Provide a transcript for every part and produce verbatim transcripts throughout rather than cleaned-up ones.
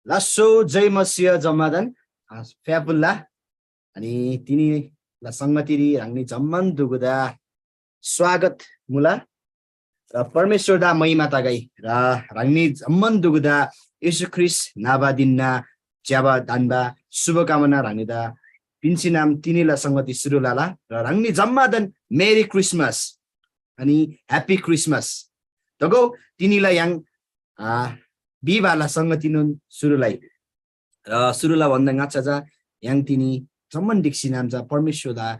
लास्‍सो जय मसीह जम्‍मादान, आ, फ्‍याफुल्‍ला। अनि तिनीला संगतिरी ह्राङनी जम्‍मान दुगुदा स्वागत मुला। र परमेश्‍वरदा महिमा तगै। र ह्राङनी जम्‍मान दुगुदा येशू ख्रीष्‍ट न्‍हबा धिनना ज्‍यबा धन्‍बा शुभकामना ह्राङनीदा पिन्‍सीनाम तिनीला संगति सुरु लला। र ह्राङनी जम्‍मादान मेरी क्रिसमस अनि ह्याप्पी क्रिसमस। तगो तिनीला य्‍हाङ, आ, बिबाला संगतिनोन सुरु लइ। र सुरुला भन्दा ङाच्‍छा चा य्‍हाङ तिनी जम्‍मान ढिक्‍सी नाम चा परमेश्‍वरदा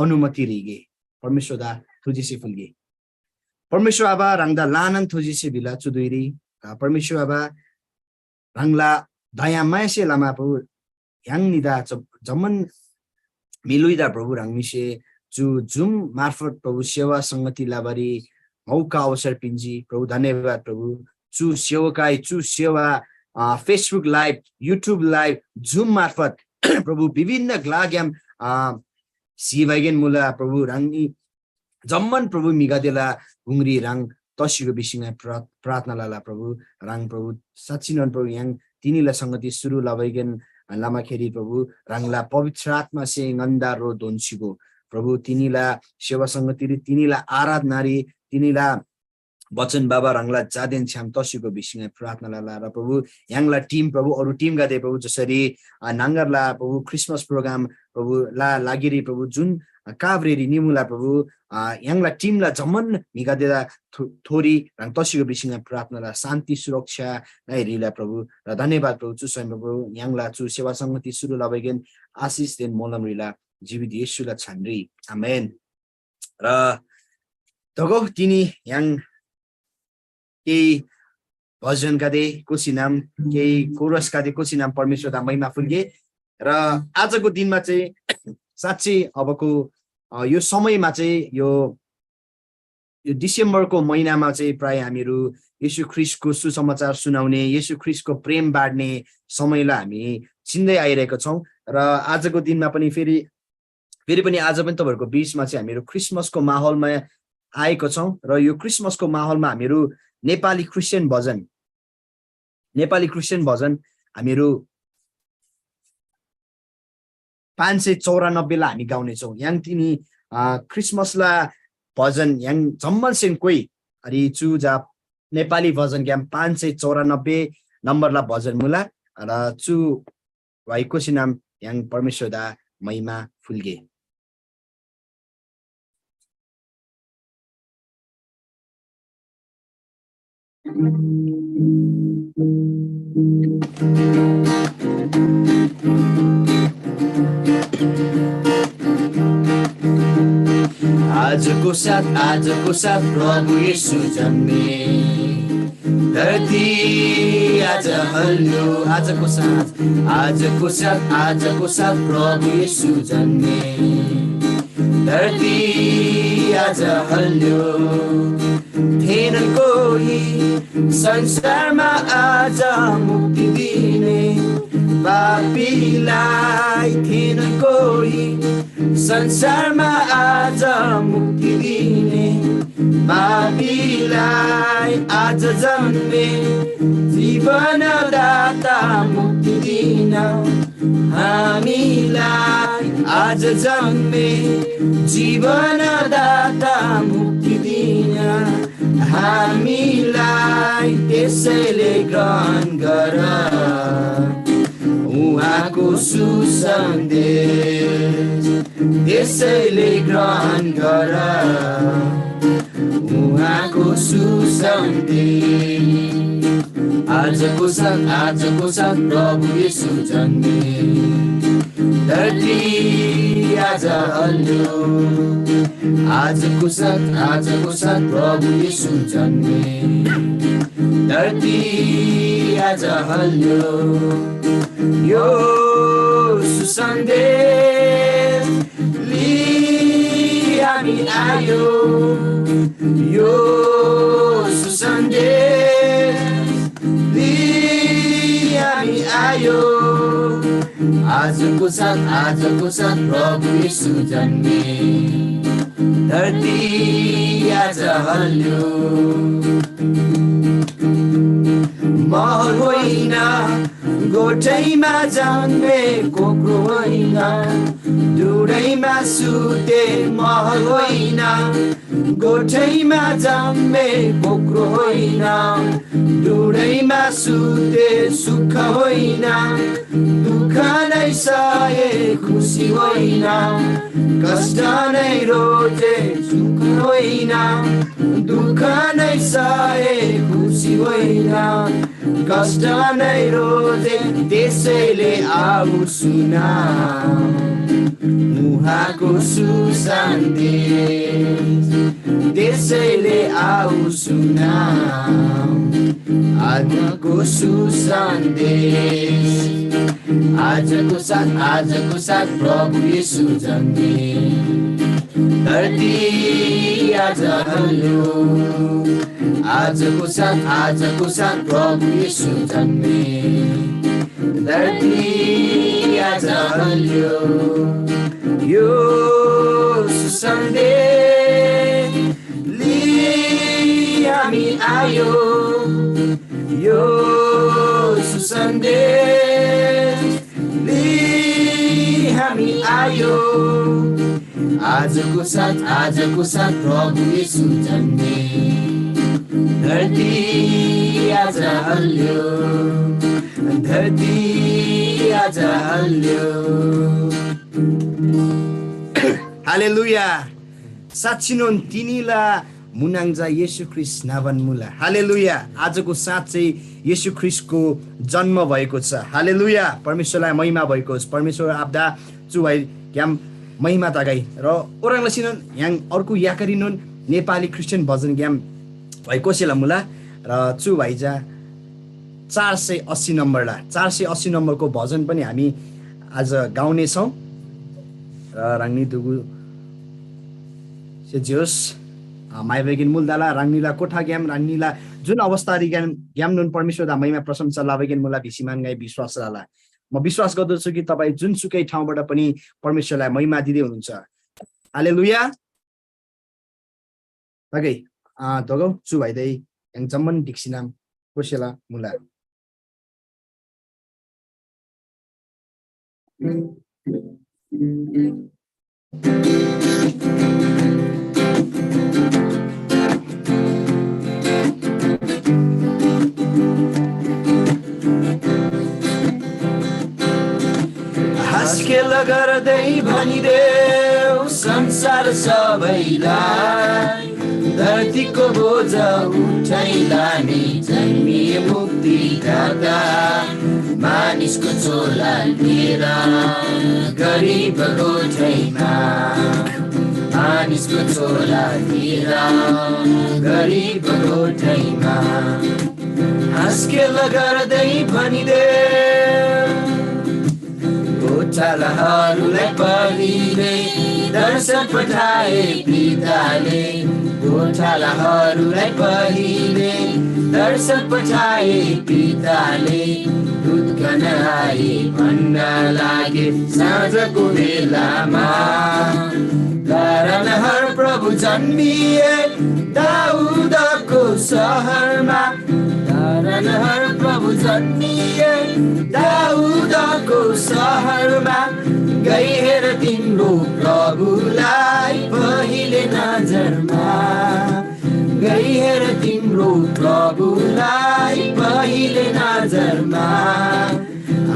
अनुमति ह्रीगे, परमेश्‍वरदा थुजिसे फुल्गे। परमेश्‍वर आबा, ह्राङदा ल्‍हानान थुजिसे भिला चु धुइरी। आ, परमेश्‍वर आबा, ह्राङला दयामायासे लमा प्रभु य्‍हाङनीदा ज-, जम्‍मान म्‍हिलुइदा प्रभु ह्राङनीसे चु जुम मार्फत प्रभु सेवा संगति लबारी मौका अवसर पिन्‍जी। प्रभु धन्‍यवाद प्रभु। चु सेवकाई, चु सेवा, अ, Facebook live, YouTube live, Zoom मार्फत प्रभु विभिन्न ग्‍लाग्‍याम, अ, सिबाइगेन मुला प्रभु ह्राङनी जम्‍मान प्रभु म्‍हिगदेला गुङरी ह्राङ तसीगो भिसी ङाइ प्रा-, प्रार्थना लला प्रभु। ह्राङ प्रभु साँच्‍चिनोन प्रभु य्‍हाङ तिनीला संगति सुरु लबाइगेन लमाखेरी प्रभु ह्राङला पवित्र आत्‍मासे ङन्‍दा रो दोन्‍सीगो। प्रभु तिनीला सेवा संगतिरी, तिनीला आराधनारी, तिनीला वचन बाबा ह्राङला जादेन छ्‌याम तसीगो भिसी ङाइ प्रार्थना लला। र प्रभु य्‍हाङला टिम प्रभु अरू टिमगदे प्रभु जसरी, अ, न्‍हङगरला प्रभु क्रिसमस प्रोग्राम प्रभु ला लागिरी प्रभु जुन, अ, काभ्रेरी निमुला प्रभु, अ, य्‍हाङला टिमला जम्‍मान म्‍हिगदेदा थो-, थोरी ह्राङ तसीगो भिसी ङाइ प्रार्थना लला। शान्ति सुरक्षा ङाइ ह्रीला प्रभु। र धन्‍यवाद प्रभु चु समय प्रभु य्‍हाङला चु सेवा संगति सुरु लबाइगेन आशिषदेन मोलम ह्रीला जीवित येशूला छानरी। आमेन। र तगो तिनी य्‍हाङ केही भजनगदे कोसिनाम, केही कोरसगदे कोसिनाम परमेश्‍वरदा महिमा फुल्‍गे। र आजको दिनमा चाहिँ साँच्चै अबको, अ, यो समयमा चाहिँ यो, यो डिसेम्बरको महिनामा चाहिँ प्राय हामीहरू येशू ख्रीष्टको सुसमाचार सुनाउने, येशू ख्रीष्टको प्रेम बाँड्ने समयलाई हामी चिन्दै आइरहेका छौँ। र आजको दिनमा पनि फेरि फेरि पनि आज पनि तपाईँहरूको बिचमा चाहिँ हामीहरू क्रिसमसको माहौलमा आएको छौँ र यो क्रिसमसको माहौलमा हामीहरू नेपाली क्रिस्चियन भजन, नेपाली क्रिस्चियन भजन हामीहरू पाँच सय चौरानब्बेलाई हामी गाउनेछौँ। य्‍हाङ तिनी, अ, क्रिसमसला भजन य्‍हाङ जम्मनसेन कोइ, अनि चु जा नेपाली भजनग्‍याम पाँच सय चौरानब्बे नम्बरला भजन मुला, र चु वाइ कोसिनाम य्‍हाङ परमेश्‍वरदा महिमा फुल्‍गे। आजको साथ, आजको साथ प्रभु येशू जन्मे। धरती आज हल्लियो, आजको साथ, आजको साथ, आजको साथ प्रभु येशू जन्मे। धरती आज हल्लियो, थिएनन् कोही संसारमा आज मुक्ति दिने पापीलाई, थिएनन् कोही संसारमा आज मुक्ति दिने पापीलाई। आज जन्मे जीवनदाता मुक्ति दिन हामीलाई। आज जन्मे जीवनदाता मुक्ति दिन हामीलाई। त्यसैले ग्रहण गर उहाँको सुसन्देश, त्यसैले ग्रहण गर उहाँको सुसन्देश। आजको साथ, आजको साथ प्रभु येशू जन्मे। धरती आज हल्लियो। आजको साथ, आजको साथ प्रभु येशू जन्मे। धरती आज हल्लियो। यो सुसन्देश लिई हामी आयो। यो सुसन्देश लिई हामी आयो। आजको साथ, आजको साथ प्रभु येशू जन्मे। धरती आज हल्लियो। महल होइन, गोठैमा जन्मे कोक्रो होइन, डुँडैमा सुते महल होइन, गोठैमा जन्मे कोक्रो होइन, डुँडैमा सुते सुख होइन, दुःख नै सहे खुसी होइन, कष्ट नै रोजे सुख होइन, दुःख नै सहे खुसी होइन, कष्ट नै रोजे, त्यसैले आऊ सुन उहाँको सुसन्देश, त्यसैले आऊ सुन आत्माको सुसन्देश। आजको साथ, आजको साथ प्रभु येशू जन्मे। धरती आज हल्लियो। आजको साथ, आजको साथ प्रभु येशू जन्मे। धरती आज हल्लियो। यो सुसन्देश लिई हामी आयो। यो सुसन्देश लिई हामी आयो। आजको साथ, आजको साथ प्रभु येशू जन्मे। धरती आज हल्लियो, धरती आज हल्लियो। हालेलुया। साँच्‍चिनोन तिनीला मुनाङ चा येशू ख्रीष्‍ट न्‍हबान मुला। हालेलुया। आजको साँझ चाहिँ येशू ख्रीष्‍टको जन्म भएको छ। हालेलुया। परमेश्‍वरलाई महिमा भएको होस्। परमेश्‍वर आब्दा चु भाइग्‍याम महिमा तगै। र ओह्रङ् लसीनोन य्‍हाङ अर्को याकरीनोन नेपाली क्रिस्चियन भजनग्‍याम भाइ कोसेला मुला। र चु भाइ चा चार सय अस्सी नम्बरला, चार सय अस्सी नम्बरको भजन पनि हामी आज गाउनेछौँ। र ह्राङनी दुगु से जियोस्, अ, माइबेगिन मुल दाला ह्राङनीला कोठाग्‍याम, ह्राङनीला जुन अवस्थारीग्‍याम, ग्‍यामनोन परमेश्‍वरदा महिमा प्रशंसा लबेगिन मुला भिसी मान ङाइ विश्‍वास लला। म विश्‍वास गर्दछु कि तपाईँ जुनसुकै ठाउँबाट पनि परमेश्‍वरलाई महिमा दिँदै हुनुहुन्छ। हालेलुया। तगै, अ, दोगौ चु भाइदै य्‍हाङ जम्‍मान ढिक्‍सी नाम कोसेला मुला। हास्केल गर्दै भनिदेऊ संसार सबैलाई, धरतीको बोझ उठाइ लाने जन्मिए मुक्तिदाता। मानिसको छोरा लिएर गरिब गोठैमा, मानिसको छोरा लिएर गरिब गोठैमा हास्केल गर्दै भनिदे, गोठालाहरूलाई पहिले दर्शन पठाए पिताले, गोठालाहरूलाई पहिले दर्शन पठाए पिताले, दुध खान आए भन्न लागे साँझको बेलामा। धारणहर प्रभु जन्मिए दाउदको सहरमा, धारणहर प्रभु जन्मिए दाउदको सहरमा। गई हेर तिम्रो प्रभुलाई पहिले नजरमा, गई हेर तिम्रो प्रभुलाई पहिले नजरमा।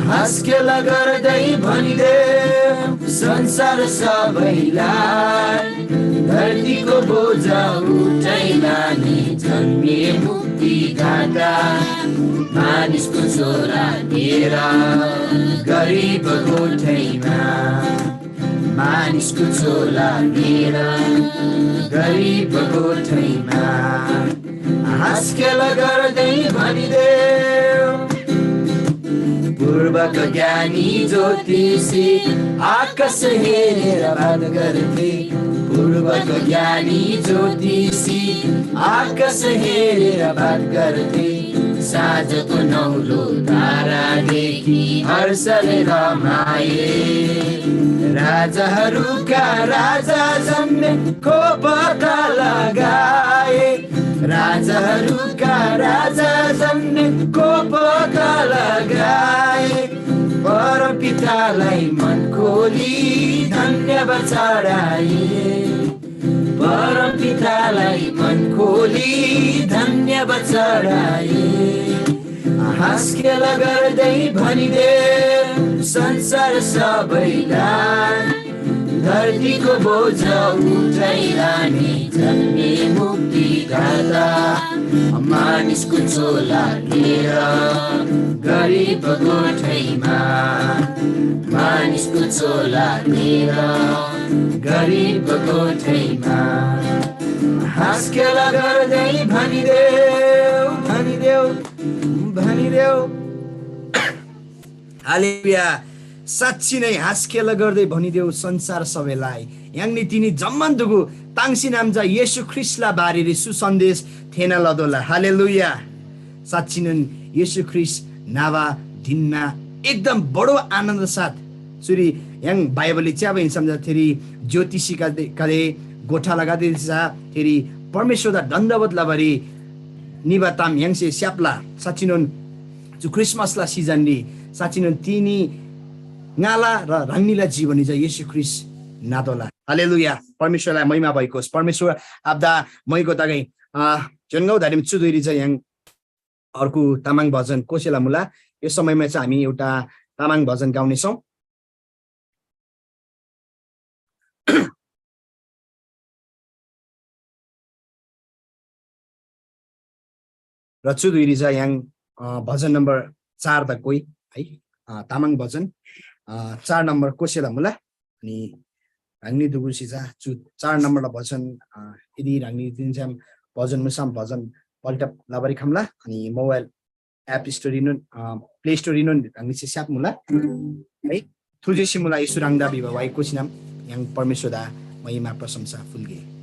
हास्केल गर्दै भनिदे संसार सबैलाई, धरतीको बोझ उठाइ लाने जन्मिए मुक्तिदाता। मानिसको छोरा लिएर गरिब गोठैमा, मानिसको छोरा लिएर गरिब गोठैमा हास्केल गर्दै भनिदे, पूर्वका ज्ञानी ज्योतिषी आकाश हेरेर बात गर्थे। पूर्वका ज्ञानी ज्योतिषी आकाश हेरेर बात गर्थे। साँझको नौलो तारादेखि हर्षले रमाए। राजाहरूका राजा जन्मेको पत्ता लगाए। राजाहरूका राजा जन्मे को पो लगाए। परमपितालाई मन खोली धन्यवाद चढाए। परमपितालाई मन खोली धन्यवाद चढाए। हाँसखेला गर्दै भनिदेऊ संसार सबैलाई, धरतीको बोझ उठाइलाने जन्मे मुक्तिदाता। मानिसको चोला लिएर गरिब गोठैमा, मानिसको चोला लिएर गरिब गोठैमा। हाँसखेला गर्दै भनिदेऊ, भनिदेऊ, भनिदेऊ। हालेलुया। साँच्‍ची नै हाँसखेला गर्दै भनिदेऊ संसार सबैलाई, य्‍हाङनी तिनी जम्‍मान दुगु ताङ्सी नाम्‍जा येशू ख्रीष्‍टला बारेरी सुसन्‍देश थेःना लतोःला। हालेलुया। साँच्‍चीनोन येशू ख्रीष्‍ट न्‍हबा धिनमा एकदम बडो आनन्द साथ चुरी य्‍हाङ बाइबलरी च्‍याबा हिन्‍समजा थेरी ज्‍योतिषीगदे, गदे, गोठालागदे चा थेरी परमेश्‍वरदा दण्‍डवत लबारी निबा ताम य्‍हाङसे स्‍याप्‍ला। साँच्‍चीनोन चु क्रिसमसला सिजनरी साँच्‍चीनोन तिनी ङाला र ह्राङनीला जीवनरी चा येशू ख्रीष्‍ट नातोःला। हालेलुया। परमेश्‍वरलाई महिमा भइकोस्। परमेश्‍वर आबादा मैको तगै, अ, जोन्‍गौ धारिम चु धुइरी चा य्‍हाङ अर्को तामाङ भजन कोसेला मुला। यो समयमा चाहिँ हामी एउटा तामाङ भजन गाउनेछौँ। र चु धुइरी चा य्‍हाङ, अ, भजन नम्बर चार दा कोइ है, अ, तामाङ भजन, अ, चार नम्बर कोसेला मुला। अनि ह्राङनी दुगुसी चा चु चार नम्बरला भजन, अ, यदि ह्राङनी दिनछ्याम भजन मुसम भजन पल्ट लबारी खम्ला। अनि मोबाइल एप स्टोरीनोन, अ, प्ले स्टोरीनोन ह्राङनीसे स्‍याप्‍मुला है। थुजेसे मुला येशू ह्राङदा भिबा वाइ कोसिनाम य्‍हाङ परमेश्‍वरदा महिमा प्रशंसा फुल्‍गे।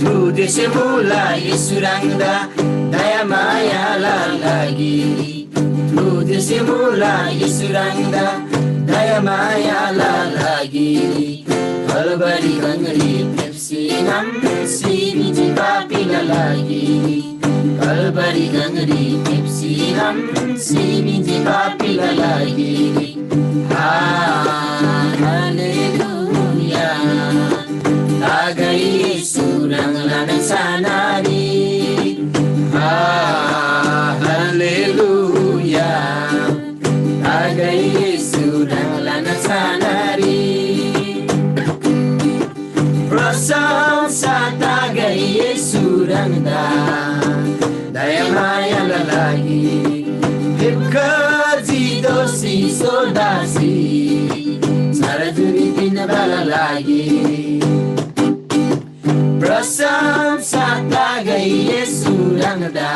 थुजेसे मुला येशू ह्राङदा दयामायाला लागि। थुजेसे मुला येशू ह्राङदा दयामायाला लागि। कलवरी गङरी फेप्‍सी नाम्‍सी निजी पापीला लागि। कलवरी गङरी फेप्‍सी नाम्‍सी निजी पापीला लागि। हा, हालेलुया। तागै येशू ह्राङलान छानारी। हा, हालेलुया। तागै येशू ह्राङलान छानारी। प्रशंसा तागै येशू ह्राङदा। दयामायाला लागि। फेप्‍खजी दोसी सोदासी। सारा जुनी पिन्‍बाला लागि। प्रशंसा तागै येशू ह्राङदा।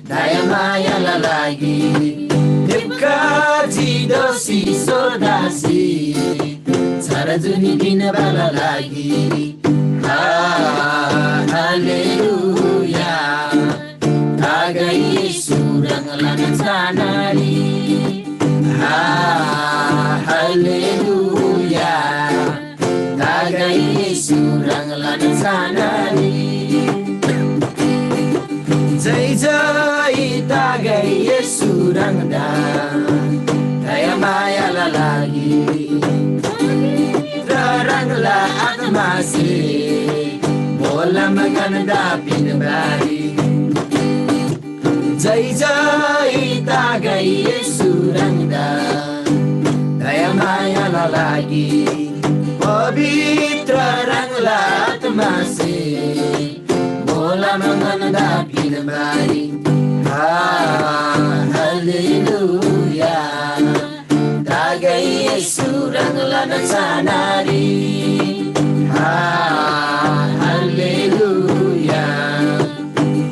दयामायाला लागि। फेप्‍खजी दोसी सोदासी। सारा जुनी पिन्‍बाला लागि। हा, हालेलुया। तागै येशू ह्राङलान छानारी। हा, हालेलुया। तागै येशू ह्राङलान छानारी। जय जय तागै येशू ह्राङदा। दयामायाला लागि। पवित्र ह्राङला आत्मासे। बोलम गन्दा पिनबारी। जय जय तागै येशू ह्राङदा। दयामायाला लागि। पवित्र ह्राङला आत्मासे। बोलम गन्दा पिनबारी। हा, हालेलुया। तागै येशू ह्राङलान छानारी। हा, हालेलुया।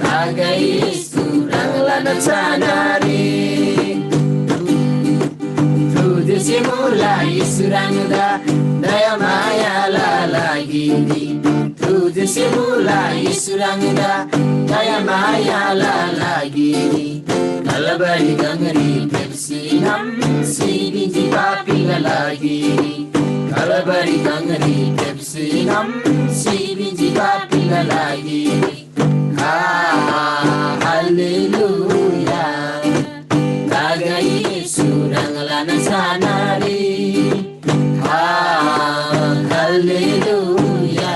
तागै येशू ह्राङलान छानारी। थुजेसे मुला येशू ह्राङदा दयामायाला लागि। जसे मुला येशू ह्राङदा दया मायाला लागिरी कलबरी गङरी फेप्‍सी नाम्‍सी बिन्‍जी पापीला लागिरी कलबरी गङरी फेप्‍सी नाम्‍सी बिन्‍जी पापीला लागिरी। आ, हालेलुया। तागै येशू ह्राङलान छानारी। हा, हालेलुया।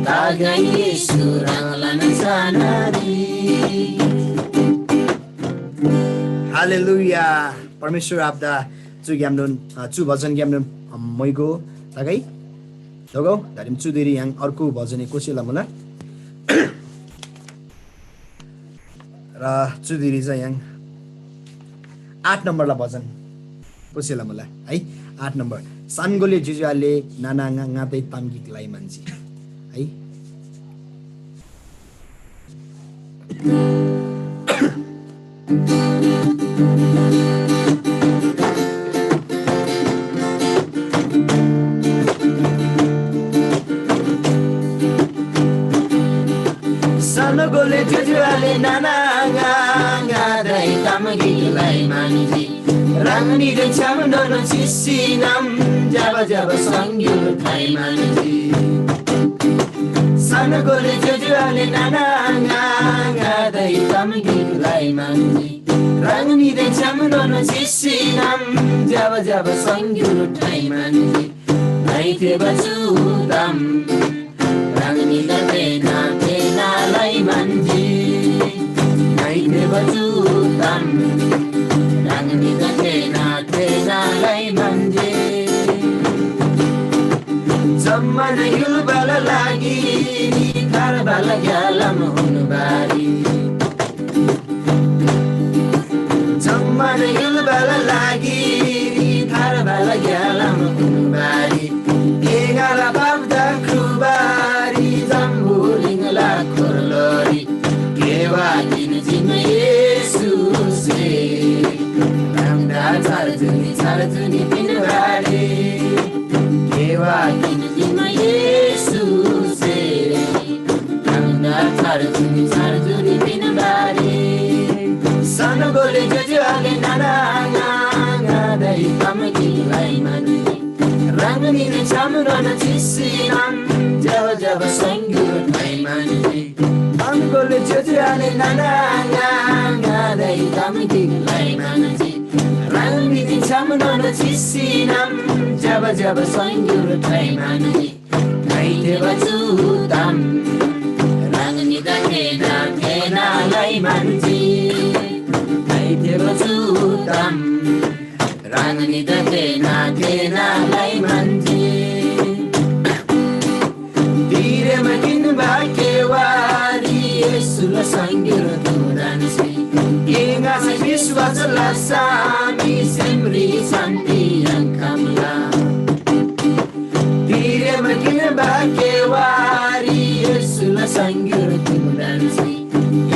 तागै येशू ह्राङलान छानारी। हालेलुया। परमेश्‍वर आबादा चुग्‍यामनोन, अ, चु भजनग्‍यामनोन, अ, मोइगो तगै दोगौ। दारिम चुदिरी य्‍हाङ अर्को भजन कोसेला मुला। र चुदिरी चाहिँ य्‍हाङ आठ नम्बरला भजन कोसेला मुला है। आठ नम्बर, सानगोले ज्‍योज्‍यो आले नाना आङा ङादै ताम गिक लाइ मान्‍जी है। सानगोले ज्‍योज्‍यो आले नाना आङा ङादै ताम गिक लाइ मान्‍जी। ह्राङनीदेन छ्‌यामनोन चिसीनम ज्‍यबा ज्‍यबा सङ्ग्‍युल थाइ मान्‍जी। सानगोले ज्‍योज्‍यो आले नाना आङा ङादै ताम गिक लाइ मान्‍जी। ह्राङनीदेन छ्‌यामनोन चिसीनम ज्‍यबा ज्‍यबा सङ्ग्‍युल थाइ मान्‍जी। ङाइ थेबा चु ताम ह्राङनीदा थेःना थेःना लइ म्‍हन्‍जी। ङाइ थेःबा चु ताम ह्राङनीदा थेःना थेःना लइ म्‍हन्‍जी। जम्‍मान य्‍हुलबाला लागिरी थार्बाला ग्‍यालाम हुनु बारी। जम्‍मान य्‍हुलबाला लागिरी थार्बाला ग्‍यालाम हुनु बारी। एगाला पाप्‍दा ख्रुबारी जम्‍बुलिङला खोर्लोरी। केवा किन जिम्‍मा येशूसे ह्राङदा छार जुनी छार जुनी पिन्‍बारी। केवा किन जिम्‍मा येशूसे ह्राङदा छार जुनी छार जुनी पिन्‍बारी। सानगोले ज्‍योज्‍यो आले नाना आङा ङादै ताम गिक लाइ म्‍हन्‍जी। ह्राङनीदेन छ्‌यामनोन चिसीनम ज्‍यबा ज्‍यबा सङ्ग्‍युल थाइ म्‍हन्‍जी। सानगोले ज्‍योज्‍यो आले नाना आङा ङादै ताम गिक लाइ म्‍हन्‍जी। ह्राङनीदेन छ्‌यामनोन चिसीनम ज्‍यबा ज्‍यबा सङ्ग्‍युल थाइ म्‍हन्‍जी। ङाइ थेःबा चु ताम ह्राङनीदा थेःना थेःना लइ म्‍हन्‍जी। ङाइ थेःबा चु ताम ह्राङनीदा थेःना थेःना लइ म्‍हन्‍जी। तिरेम किन्‍बा केवारी येशूला सङ्ग्‍युल तुदान्‍सी। एङासे विश्‍वास लसा मी सेमरी शान्‍ति याङ्‌खम्‍ला। तिरेम किन्‍बा केवारी येशूला सङ्ग्‍युल तुदान्‍सी।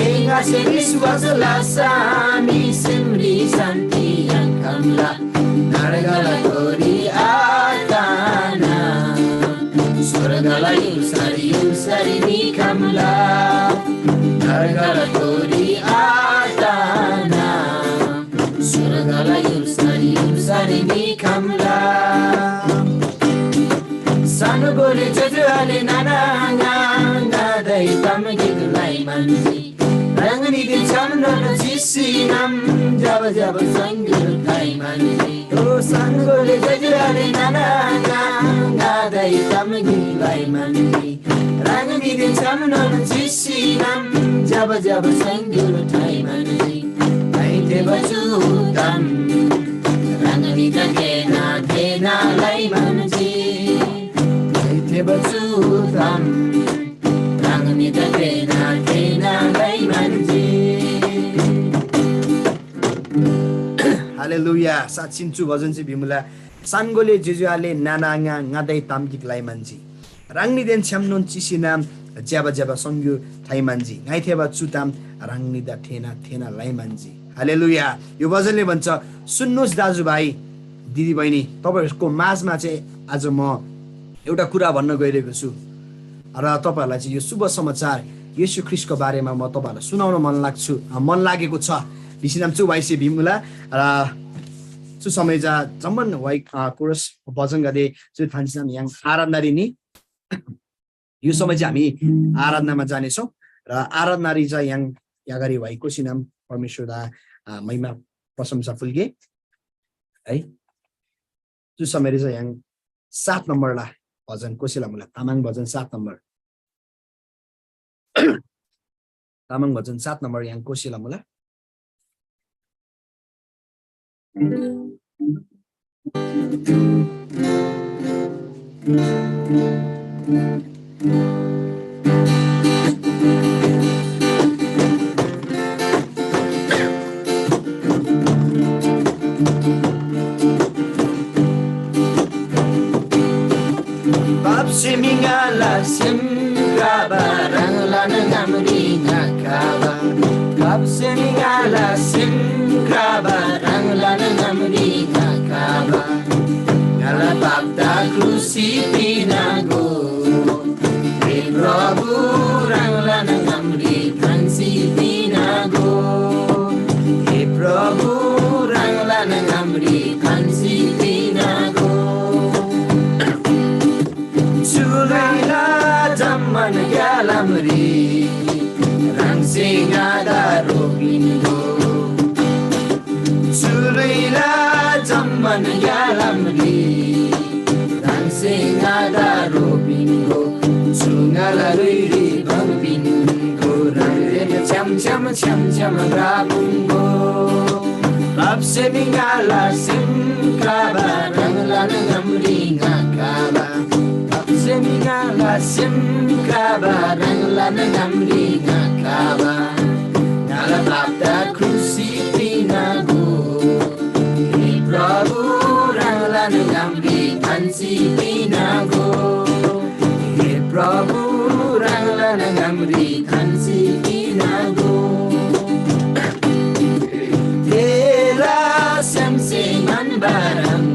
एङासे विश्‍वास लसा मी सेमरी शान्‍ति याङ्‌खम्‍ला। नरकला तोरी आताना। स्‍वर्गला य्‍हुल्‍सारी य्‍हुल्‍सारी निखम्‍ला। नरकला तोरी आताना। स्‍वर्गला य्‍हुल्‍सारी य्‍हुल्‍सारी निखम्‍ला। सानगोले ज्‍योज्‍यो आले नाना आङा ङादै ताम गिक लाइ म्‍हन्‍जी। ह्राङनीदेन छ्‌यामनोन चिसीनम ज्‍यबा ज्‍यबा सङ्ग्‍युल थाइ म्‍हन्‍जी। ओ सानगोले ज्‍योज्‍यो आले नाना आङा ङादै ताम गिक लाइ म्‍हन्‍जी। ह्राङनीदेन छ्‌यामनोन चिसीनम ज्‍यबा ज्‍यबा सङ्ग्‍युल थाइ म्‍हन्‍जी। ङाइ थेःबा चु ताम ह्राङनीदा थेःना थेःना लइ म्‍हन्‍जी। ङाइ थेःबा चु ताम ह्राङनीदा थेःना थेःना लइ म्‍हन्‍जी। हालेलुया। साँच्‍चिन चु भजन चाहिँ भिमुला, सानगोले ज्‍योज्‍यो आले नाना आङा ङादै ताम गिक लाइ म्‍हन्‍जी। ह्राङनीदेन छ्‌यामनोन चिसीनम ज्‍यबा ज्‍यबा सङ्ग्‍युल थाइ म्‍हन्‍जी। ङाइ थेःबा चु ताम ह्राङनीदा थेःना थेःना लइ म्‍हन्‍जी। हालेलुया। यो भजनले भन्छ, सुन्‍नुस् दाजुभाइ, दिदीबहिनी, तपाईँहरूको माझमा चाहिँ आज म एउटा कुरा भन्न गइरहेको छु। र तपाईँहरूलाई चाहिँ यो शुभ समाचार येशू ख्रीष्टको बारेमा म तपाईँहरूलाई सुनाउन मन लाग्छु, अ, मन लागेको छ भिसिनाम चु वाइसे भिमुला। र चु समय जा जम्मन वाइ, अ, कोरस भजन गदे चु थान्सिनाम य्‍हाङ आराधनारी नि यो समय चाहिँ हामी आराधनामा जानेछौँ। र आराधनारी जा य्‍हाङ यागारी वाइ कोसिनाम परमेश्वरदा, अ, महिमा प्रशंसा फुल्गे है। चु समय चाहिँ य्‍हाङ सात नम्बरला भजन कोसेला मुला, तामाङ भजन सात नम्बर। तामाङ भजन सात नम्बर य्‍हाङ कोसेला मुला। पापसे म्‍हिङाला सेम क्राबा ह्राङलान ङामरी ङाकाबा। पापसे म्‍हिङाला सेम क्राबा ह्राङलान ङामरी ङाकाबा। ङाला पापदा क्रुसरी पिनागो। हे प्रभु, ह्राङलान ङामरी थान्‍सी पिनागो। हे प्रभु, ह्राङलान ङामरी थान्‍सी पिनागो। चु ल्‍हुइला जम्‍मान ग्‍यालामरी ह्राङसे ङादा रोपिन्‍गो। चु ल्‍हुइला जम्‍मान ग्‍यालामरी ह्राङसे ङादा रोपिन्‍गो। चु ङाला ल्‍हुइरी भङ पिन्‍गो। ह्राङदेन छ्‌याम छ्‌याम छ्‌याम छ्‌याम भ्रपुङ्‌गो। पापसे म्‍हिङाला सेम क्राबा ह्राङलान ङामरी ङाकाबा। पापसे म्‍हिङाला सेम क्राबा ह्राङलान ङामरी ङाकाबा। ङाला पापदा क्रुसरी पिनागो। हे प्रभु, ह्राङलान ङामरी थान्‍सी पिनागो। हे प्रभु, ह्राङलान ङामरी थान्‍सी पिनागो। थेला सेमसे म्‍हन्‍बा ह्रङ्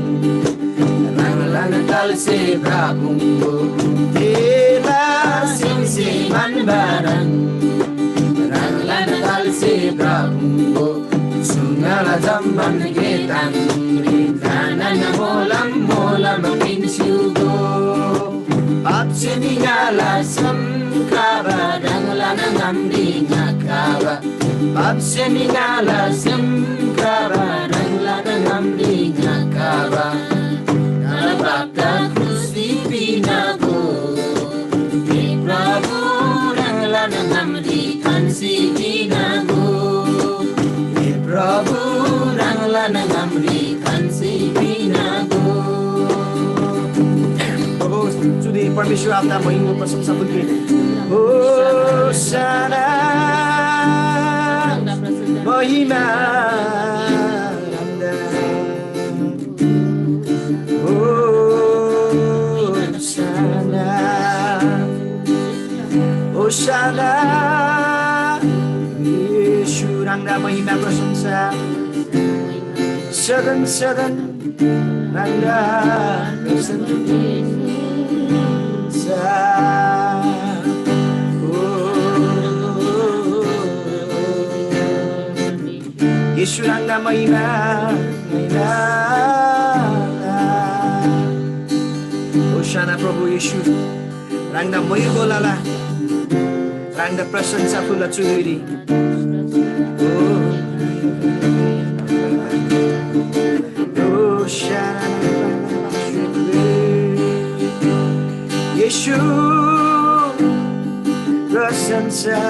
ह्राङलान तालसे भ्रपुङ्‌गो। थेला सेमसे म्‍हन्‍बा ह्रङ् ह्राङलान तालसे भ्रपुङ्‌गो। चु ङाला जम्‍मान गे ताङ्री ल्‍हानान मोलम मोलम पिन्‍स्‍युगो। पापसे म्‍हिङाला सेम क्राबा ह्राङलान ङामरी ङाकाबा। पापसे म्‍हिङाला सेम क्राबा ह्राङलान ङामरी ङाकाबा। ङाला पापदा क्रुसरी पिनागो। हे प्रभु, ह्राङलान ङामरी थान्‍सी पिनागो। हे प्रभु, ह्राङलान ङामरी थान्‍सी पिनागो। ओहो, चुदे परमेश्वर आपदा महिमा प्रशंसा बुद्धि। होशाना, महिमा। होशाना, होशाना। येशू ह्राङदा महिमा प्रशंसा। सदन सदन ह्राङदा प्रशंसा। ओ, येशू ह्राङदा महिमा, महिमा। होशाना प्रभु येशू, ह्राङदा महिमा लला, ह्राङदा प्रशंसा फुल्‍ला चु धुइरी। ओ, होशाना। येशू, प्रशंसा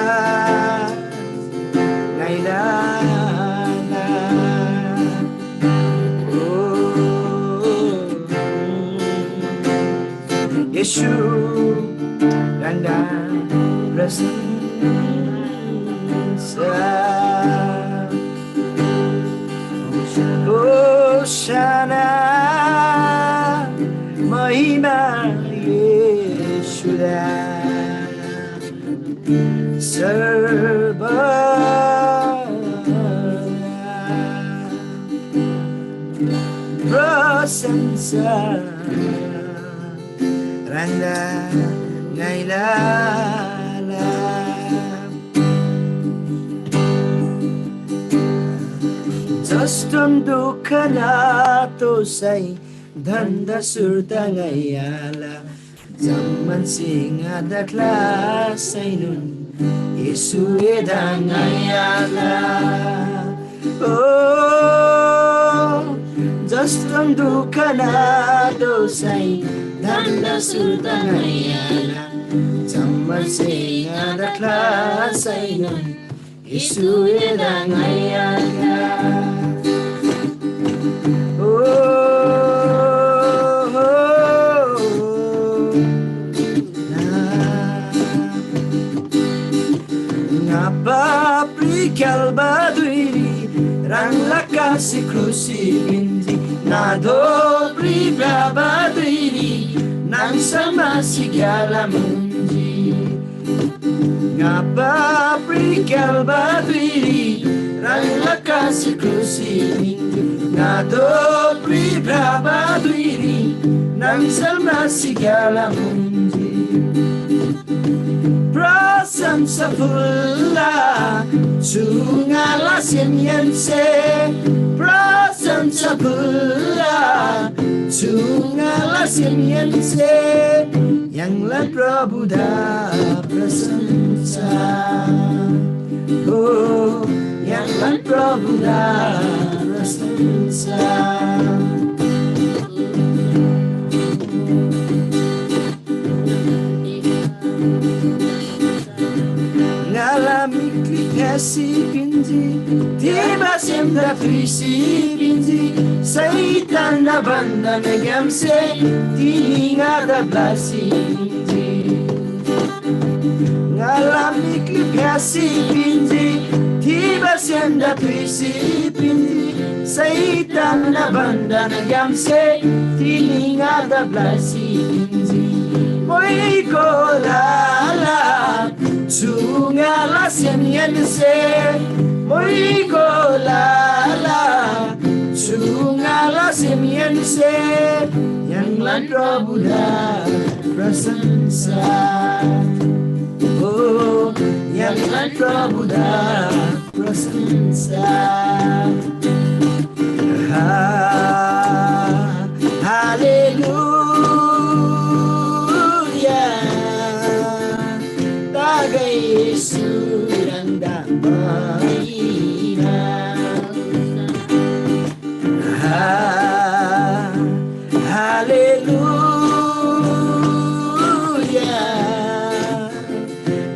ङाइला। ओ, येशू, ह्राङदा प्रशंसा। होशाना, महिमा येशूदा। सर्व प्रशंसा ह्राङदा। ङाइला जस्टोन दुःख नातोःसै धन्‍दा सुर्ता ङाइआला। जम्‍मान सिङादा ख्‍लासैनोन येशू एदा ङाइआला। ओ, जस्टोन दुःख नातोःसै धन्‍दा सुर्ता ङाइआला। जम्‍मान सिङादा ख्‍लासैनोन येशू एदा ङाइआला। ओ, ङा पापरी क्‍याल्‍बा धुइरी ह्राङला कासे क्रुसरी पिन्‍जी। ङा धोपरी भ्रबा धुइरी नाङ समासी ग्‍याला मुन्‍जी। ङा पापरी क्‍याल्‍बा धुइरी ह्राङला कासे क्रुसरी पिन्‍जी। ङा धोपरी भ्रबा धुइरी नाङ समासी ग्‍याला मुन्‍जी। प्रशंसा फुल्‍ला चु ङाला सेमहेन्‍से, प्रशंसा फुल्‍ला चु ङाला सेमहेन्‍से, य्‍हाङला प्रभुदा प्रशंसा। हो, य्‍हाङला प्रभुदा प्रशंसा। ङाला मिखली फ्‍यासी पिन्‍जी, देबा सेमदा थुइसी पिन्‍जी, शैतानना बन्‍धनग्‍यामसे तिनी ङादा ब्‍लासी पिन्‍जी। ङाला मिखली फ्‍यासी पिन्‍जी, देबा सेमदा थुइसी पिन्‍जी, शैतानना बन्‍धनग्‍यामसे तिनी ङादा ब्‍लासी पिन्‍जी। मोइको लाला, चु ङाला सेमहेन्‍से, मोइको लाला, चु ङाला सेमहेन्‍से, य्‍हाङला प्रभुदा प्रशंसा। हो, य्‍हाङला प्रभुदा प्रशंसा। हा, हालेलुया। तागै येशू ह्राङदा महिमा। हा, हालेलुया।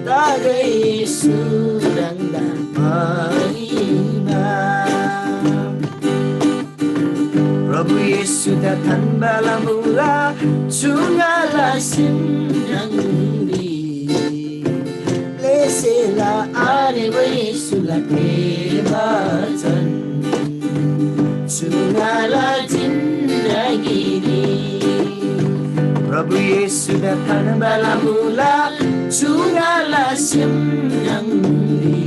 तागै येशू ह्राङदा महिमा। प्रभु येशूदा थान्‍बाला मुला चु ङाला सेम न्‍हङरी। लेसेला आरेबा येशूला थे बचन चु ङाला जिन्दगीरी। प्रभु येशूदा थान्‍बाला मुला चु ङाला सेम न्‍हङरी।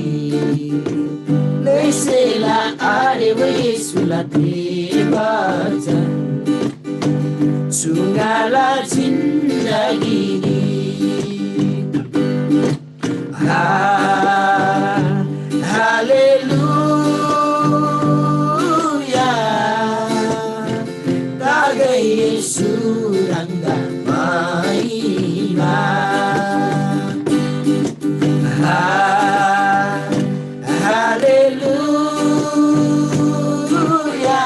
लेसेला आरेबा येशूला थे बचन चु ङाला जिन्दगीरी। हा, हालेलुया। तागै येशू ह्राङदा महिमा। हा, हालेलुया।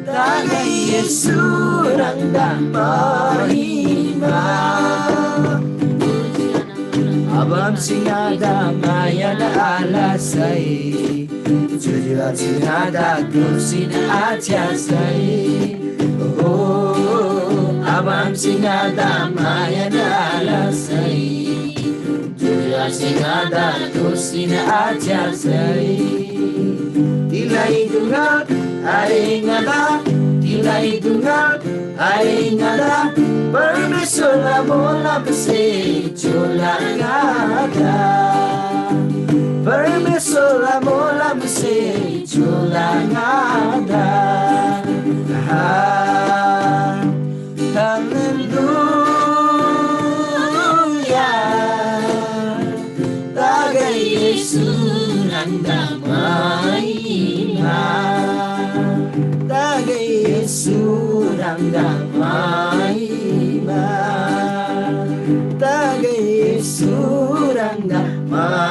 तागै येशू ह्राङदा महिमा। आबामसे ङादा मायान आलसै, ज्‍योज्‍यो आबासे ङादा दोःसीन आच्‍यासै। हो, आबामसे ङादा मायान आलसै, ज्‍योज्‍यो आबासे ङादा दोःसीन आच्‍यासै। तिलाई दुङ्गा आरे ङादा, तिलाई दुङ्गा आरे ङादा, परमेश्‍वरला मोलमसे च्‍योला ङादा। परमेश्‍वरला मोलमसे च्‍योला ङादा। हा, हालेलुया। सुरङ्गा महिमा, तगै सुरङ्गा महिमा।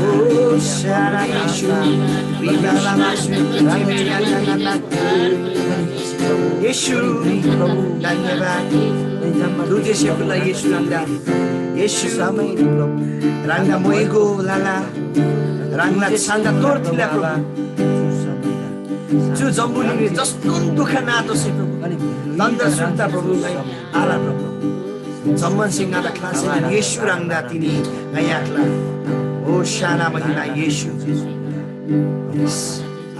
ओ सारा येशू, विद्याला येशू, प्रभु, धन्यवाद। तुझे से खुला येशू रंगा। येशू, समय प्रभु। रंगा मोइगो लाला। रंगला छान्दा तोर थिला प्रभु। चु जम्बुलिङरी जस्तोन दुःख नातोःसी प्रभु। तन्त्र सुन्ता प्रभु, आला प्रभु। जम्‍मान सिंहदा ख्लासी येशू रंगदा तिनी ङायाख्ला। ओ साना महिमा येशू।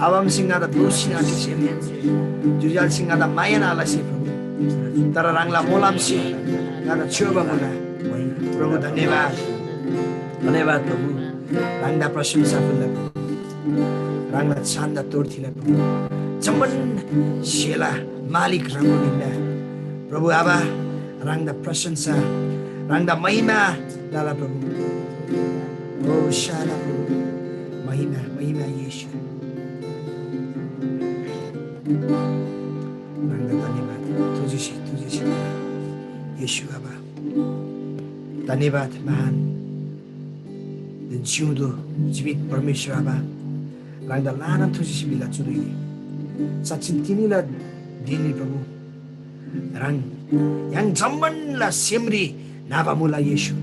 आवाम सिंहदा दोषी आशिष। जुजाल सिंहदा माया आलसी प्रभु। तर रंगला मोलामसी ङादा छ्‌योबा मुला। प्रभु धन्यवाद। धन्यवाद प्रभु। रंगदा प्रशंसा फुल्ला प्रभु। रंगला छान्दा तोर थिला प्रभु। जम्‍मान सेला मालिक रंगो निन्दा। प्रभु आबा रंगदा प्रशंसा, रंगदा महिमा लाला प्रभु। ओ सारा प्रभु। महिमा, महिमा येशू। रंगदा धन्यवाद। तुझी से, तुझी से। येशू आबा। धन्यवाद महान। जिउँदो जीवित परमेश्वर आबा। रंगदा लाना तुझी से बिला चुरुई। सचिन तिनीला दिनी प्रभु। रङ य्‍हाङ जम्‍मानला सेमरी न्‍हबा मुला येशू।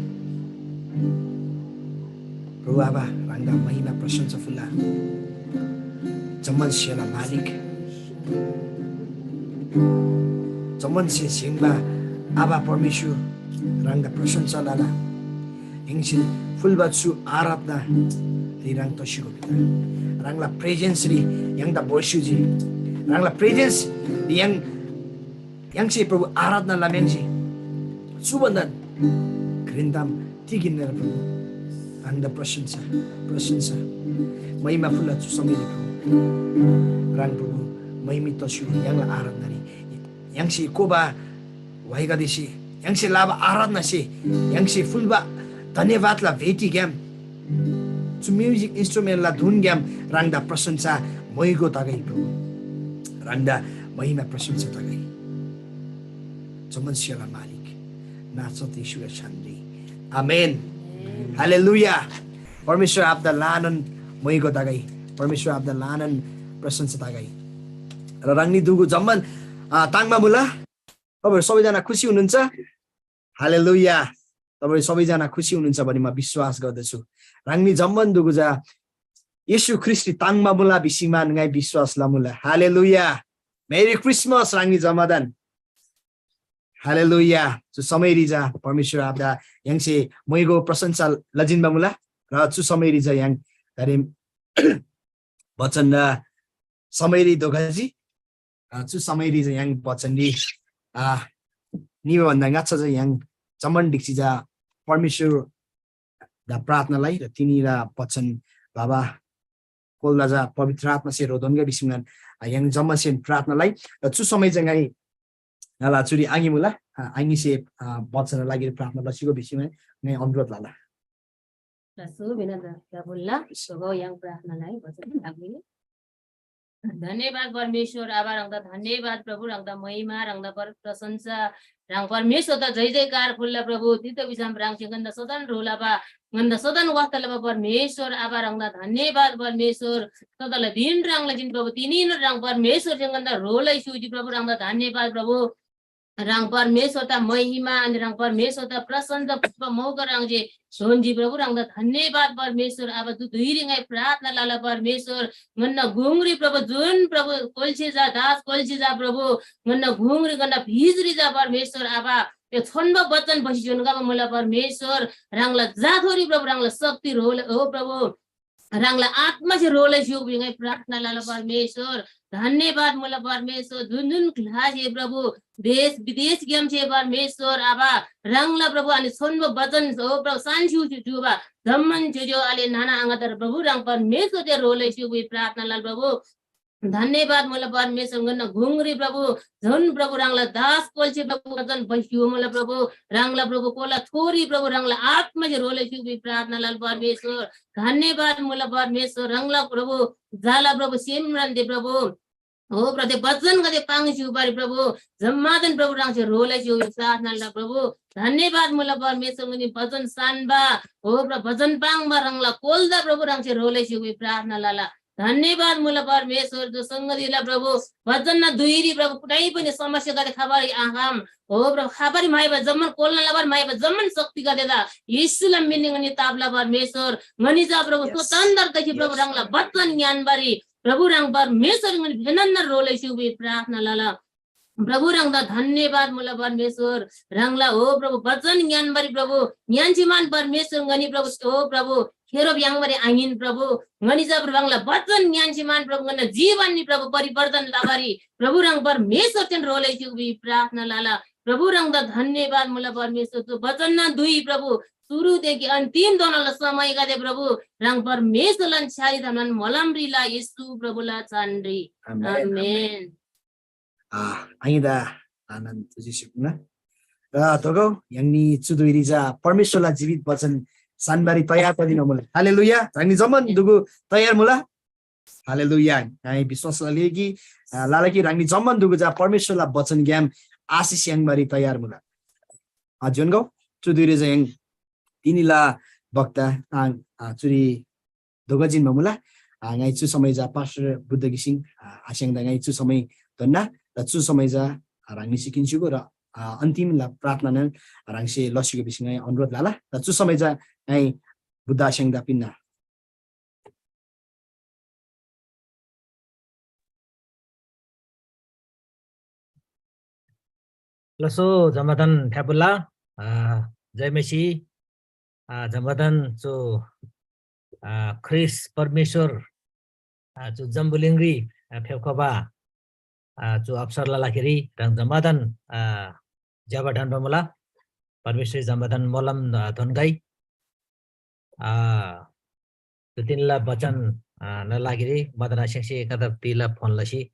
प्रभु आबा, ह्राङदा महिमा प्रशंसा फुल्‍ला। जम्‍मान सेला मालिक, जम्‍मान से स्‍हेङ्बा आबा परमेश्‍वर, ह्राङदा प्रशंसा लला। य्‍हाङसे फुल्‍बा चु आराधना ह्राङ तसिगो पिता। ह्राङला presence री य्‍हाङदा भोर्स्‍युजी। ह्राङला presence य्‍हाङ य्‍हाङसे प्रभु आराधना लम्‍याङ्सी चु भन्‍दा घ्रेन ताम तिग हिन्‍ना र प्रभु? ह्राङदा प्रशंसा, प्रशंसा, महिमा फुल्‍ला चु समयरी प्रभु। ह्राङ प्रभु महिमित तस्‍यु य्‍हाङला आराधनारी य्‍हाङसे कोबा व्‍हाइगदेसे य्‍हाङसे लबा आराधनासे य्‍हाङसे फुल्‍बा धन्‍यवादला भेटीग्‍याम चु music instrument ला धुनग्‍याम ह्राङदा प्रशंसा मोइगो तगै प्रभु। ह्राङदा महिमा प्रशंसा तगै। जम्‍मान सेला मालिक नासरत येशूला छानरी। आमेन। हालेलुया। परमेश्‍वर आबादा ल्‍हानान मोइगो तगै। परमेश्‍वर आबादा ल्‍हानान प्रशंसा तगै। र ह्राङनी दुगु जम्‍मान, अ, ताङ्‍बा मुला। तपाईँहरू सबैजना खुसी हुनुहुन्छ? हालेलुया। तपाईँहरू सबैजना खुसी हुनुहुन्छ भन्ने म विश्वास गर्दछु। ह्राङनी जम्‍मान दुगु चा येशू ख्रीष्‍टरी ताङ्‍बा मुला भिसी मान ङाइ विश्वास लमुला। हालेलुया। Merry Christmas ह्राङनी जम्‍मादान। हालेलुया। चु समयरी चा परमेश्‍वर आबादा य्‍हाङसे मोइगो प्रशंसा लजिन्‍बा मुला। र चु समयरी चा य्‍हाङ दारे वचन र समयरी धोखजी, अ, चु समयरी चा य्‍हाङ वचनरी, अ, निबा भन्‍दा ङाच्‍छा चा य्‍हाङ जम्‍मान ढिक्‍सी चा परमेश्‍वरदा प्रार्थना लइ र तिनीला वचन बाबा कोल्‍दा चा पवित्र आत्‍मासे ह्रोदोन्‍गा भिसीमान, अ, य्‍हाङ जम्‍मासेन प्रार्थना लइ। र चु समय चा ङाइ ङाला चुरी आङी मुला, अ, आङीसे, अ, वचन लागिरी प्रार्थना लसिगो भिसीमान ङाइ अनुरोध लला। ल, सो बिना द-, दबुल्ला, सोगो य्‍हाङ प्रार्थना लइ, वचन लागिरी। धन्यवाद परमेश्‍वर आबा, ह्राङदा धन्यवाद प्रभु, ह्राङदा महिमा, ह्राङदा पर-, प्रशंसा, ह्राङ परमेश्‍वरदा जय जयकार फुल्‍ला प्रभु। तितो भिसम ह्राङसे ङन्‍दा सदन ह्रो लबा, ङन्‍दा सदन वास्‍ता लबा परमेश्‍वर आबा, ह्राङदा धन्यवाद परमेश्‍वर। सदनला दिन ह्राङला जिन प्रभु, तिनीन ह्राङ परमेश्‍वरसे ङन्‍दा ह्रो लइ स्‍युजी प्रभु, ह्राङदा धन्यवाद प्रभु। ह्राङ परमेश्‍वरदा महिमा अनि ह्राङ परमेश्‍वरदा प्रशंसा फुल्‍बा मौका ह्राङसे स्‍होन्‍जी प्रभु, ह्राङदा धन्यवाद परमेश्‍वर। आबा, चु धुइरी ङाइ प्रार्थना लला परमेश्‍वर, ङन्‍ना गुङरी प्रभु जुन प्रभु कोल्‍से जा, दास कोल्‍से जा प्रभु, ङन्‍ना गुङरी ङन्‍ना भिजरी जा परमेश्‍वर। आबा, यो छोन्‍बो वचन बसी जोन गबा मुला परमेश्‍वर, ह्राङला जाथोरी प्रभु, ह्राङला शक्ति ह्रो हो प्रभु। ह्राङला आत्‍मासे ह्रो लसी स्‍युबा ङाइ प्रार्थना लला परमेश्‍वर। धन्‍यवाद मुला परमेश्‍वर, जुन जुन ग्‍लासे प्रभु देश विदेशग्‍यामसे परमेश्‍वर आबा ह्राङला प्रभु अनि छोन्‍बो वचन हो प्रभु सान्‍सिउ जुबा जम्‍मान ज्‍योज्‍यो आले नाना आङादार प्रभु ह्राङ परमेश्‍वरसे ह्रो लसी स्‍युबा प्रार्थना लला प्रभु। धन्यवाद मुला परमेश्वर, ङन्‍ना गुङरी प्रभु, झन प्रभु ह्राङला दास कोल्‍सी प्रभु, झन बस्‍यु मुला प्रभु, ह्राङला प्रभु कोला थोरी प्रभु, ह्राङला आत्‍मासे ह्रो लसी उबी प्रार्थना लल परमेश्वर। धन्यवाद मुला परमेश्वर, ह्राङला प्रभु, जाला प्रभु, सेमरान्‍दे प्रभु। हो प्रभु, बचनगदे पाङ्सी उबारी प्रभु, जम्‍मादान प्रभु ह्राङसे ह्रो लसी उबी प्रार्थना लल प्रभु। धन्यवाद मुला परमेश्वर, ङनी बचन सान्‍बा, हो प्रभु, बचन पाङ्बा ह्राङला कोल्‍दा प्रभु ह्राङसे ह्रो लसी उबी प्रार्थना लला। धन्यवाद मुला परमेश्वर, जो संगतिला प्रभु, बचनना धुइरी प्रभु, कुनै पनि समस्यागदे खबारी आखम। हो प्रभु, खबारी म्‍हाइबा जम्‍मान कोल्‍ना लबारी म्‍हाइबा जम्‍मान शक्तिगदेदा येशूला मिनिङ अनि तापला परमेश्वर, ङनी जा प्रभु, Yes. स्वतन्त्र तसी प्रभु, Yes. ह्राङला बचन ज्ञानबारी प्रभु, ह्राङ परमेश्वर, ङनी भेनन्‍ना ह्रो लसी उबी प्रार्थना लला। प्रभु ह्राङदा धन्यवाद मुला परमेश्वर, ह्राङला हो प्रभु, बचन ज्ञानबारी प्रभु, ज्ञानसीमान परमेश्वर ङनी प्रभु, हो प्रभु, खेरो याङबारी आङिन प्रभु, ङनी जा प्रभु ह्राङला बचन ज्ञानसीमान प्रभु, ङन्‍ना जीवननी प्रभु, परिवर्तन लबारी प्रभु ह्राङ परमेश्वर तेन ह्रो लसी उबी प्रार्थना लला। प्रभु ह्राङदा धन्यवाद मुला परमेश्वर, जो बचनना धुइ प्रभु, सुरुदेखि अन्तिम दोनाला समयगदे प्रभु, ह्राङ परमेश्वरलान छ्‌यारी धमनान मोलमरी ला येशू प्रभुला चानरी। आमेन। आमेन। आ, आइदा आनन्द तुझी सिकुना। र दोगो, यङनी चुदुइरी जा परमेश्वरला जीवित वचन सानबारी तयार तदिन मुला। हालेलुया। ह्राङनी जम्‍मान दुगु तयार मुला। हालेलुया। ङाइ विश्वास लगे कि, आ, लाला कि ह्राङनी जम्‍मान दुगु जा परमेश्वरला वचन ग्‍याम आशिष याङबारी तयार मुला। आ, जोन गौ, चुदुइरी जा यङ तिनीला वक्ता, आ, आ, चुरी दोगजिन बमुला। आ, ङाइ चु समय जा पास्टर बुद्ध घिसिङ, आ, आस्याङदा ङाइ चु समय धोन्‍ना र चु समय जा, आ, ह्राङनीसे किन्‍सिगो र, आ, अन्तिम ला प्रार्थनान ह्राङसे लसिगो भिसी ङाइ अनुरोध लला। र चु समय जा ङाइ बुद्ध आस्याङदा पिन्‍ना। लसो जम्‍मादान फ्‍याफुल्‍ला, आ, जय मसीह, आ, जम्‍मादान चु, आ, ख्रीष्‍ट परमेश्‍वर, आ, चु जम्‍बुलिङरी, आ, फेप्‍खबा, आ, चु अवसरला लागिरी ह्राङ जम्‍मादान, आ, ज्‍यबा ढन्‍बा मुला। परमेश्‍वरसे जम्‍मादान मोलम, आ, धोन्‍गै। आ, चु तिनला बचन, आ, ना लागिरी मदन आस्याङसे एकादर तिला फोन लसी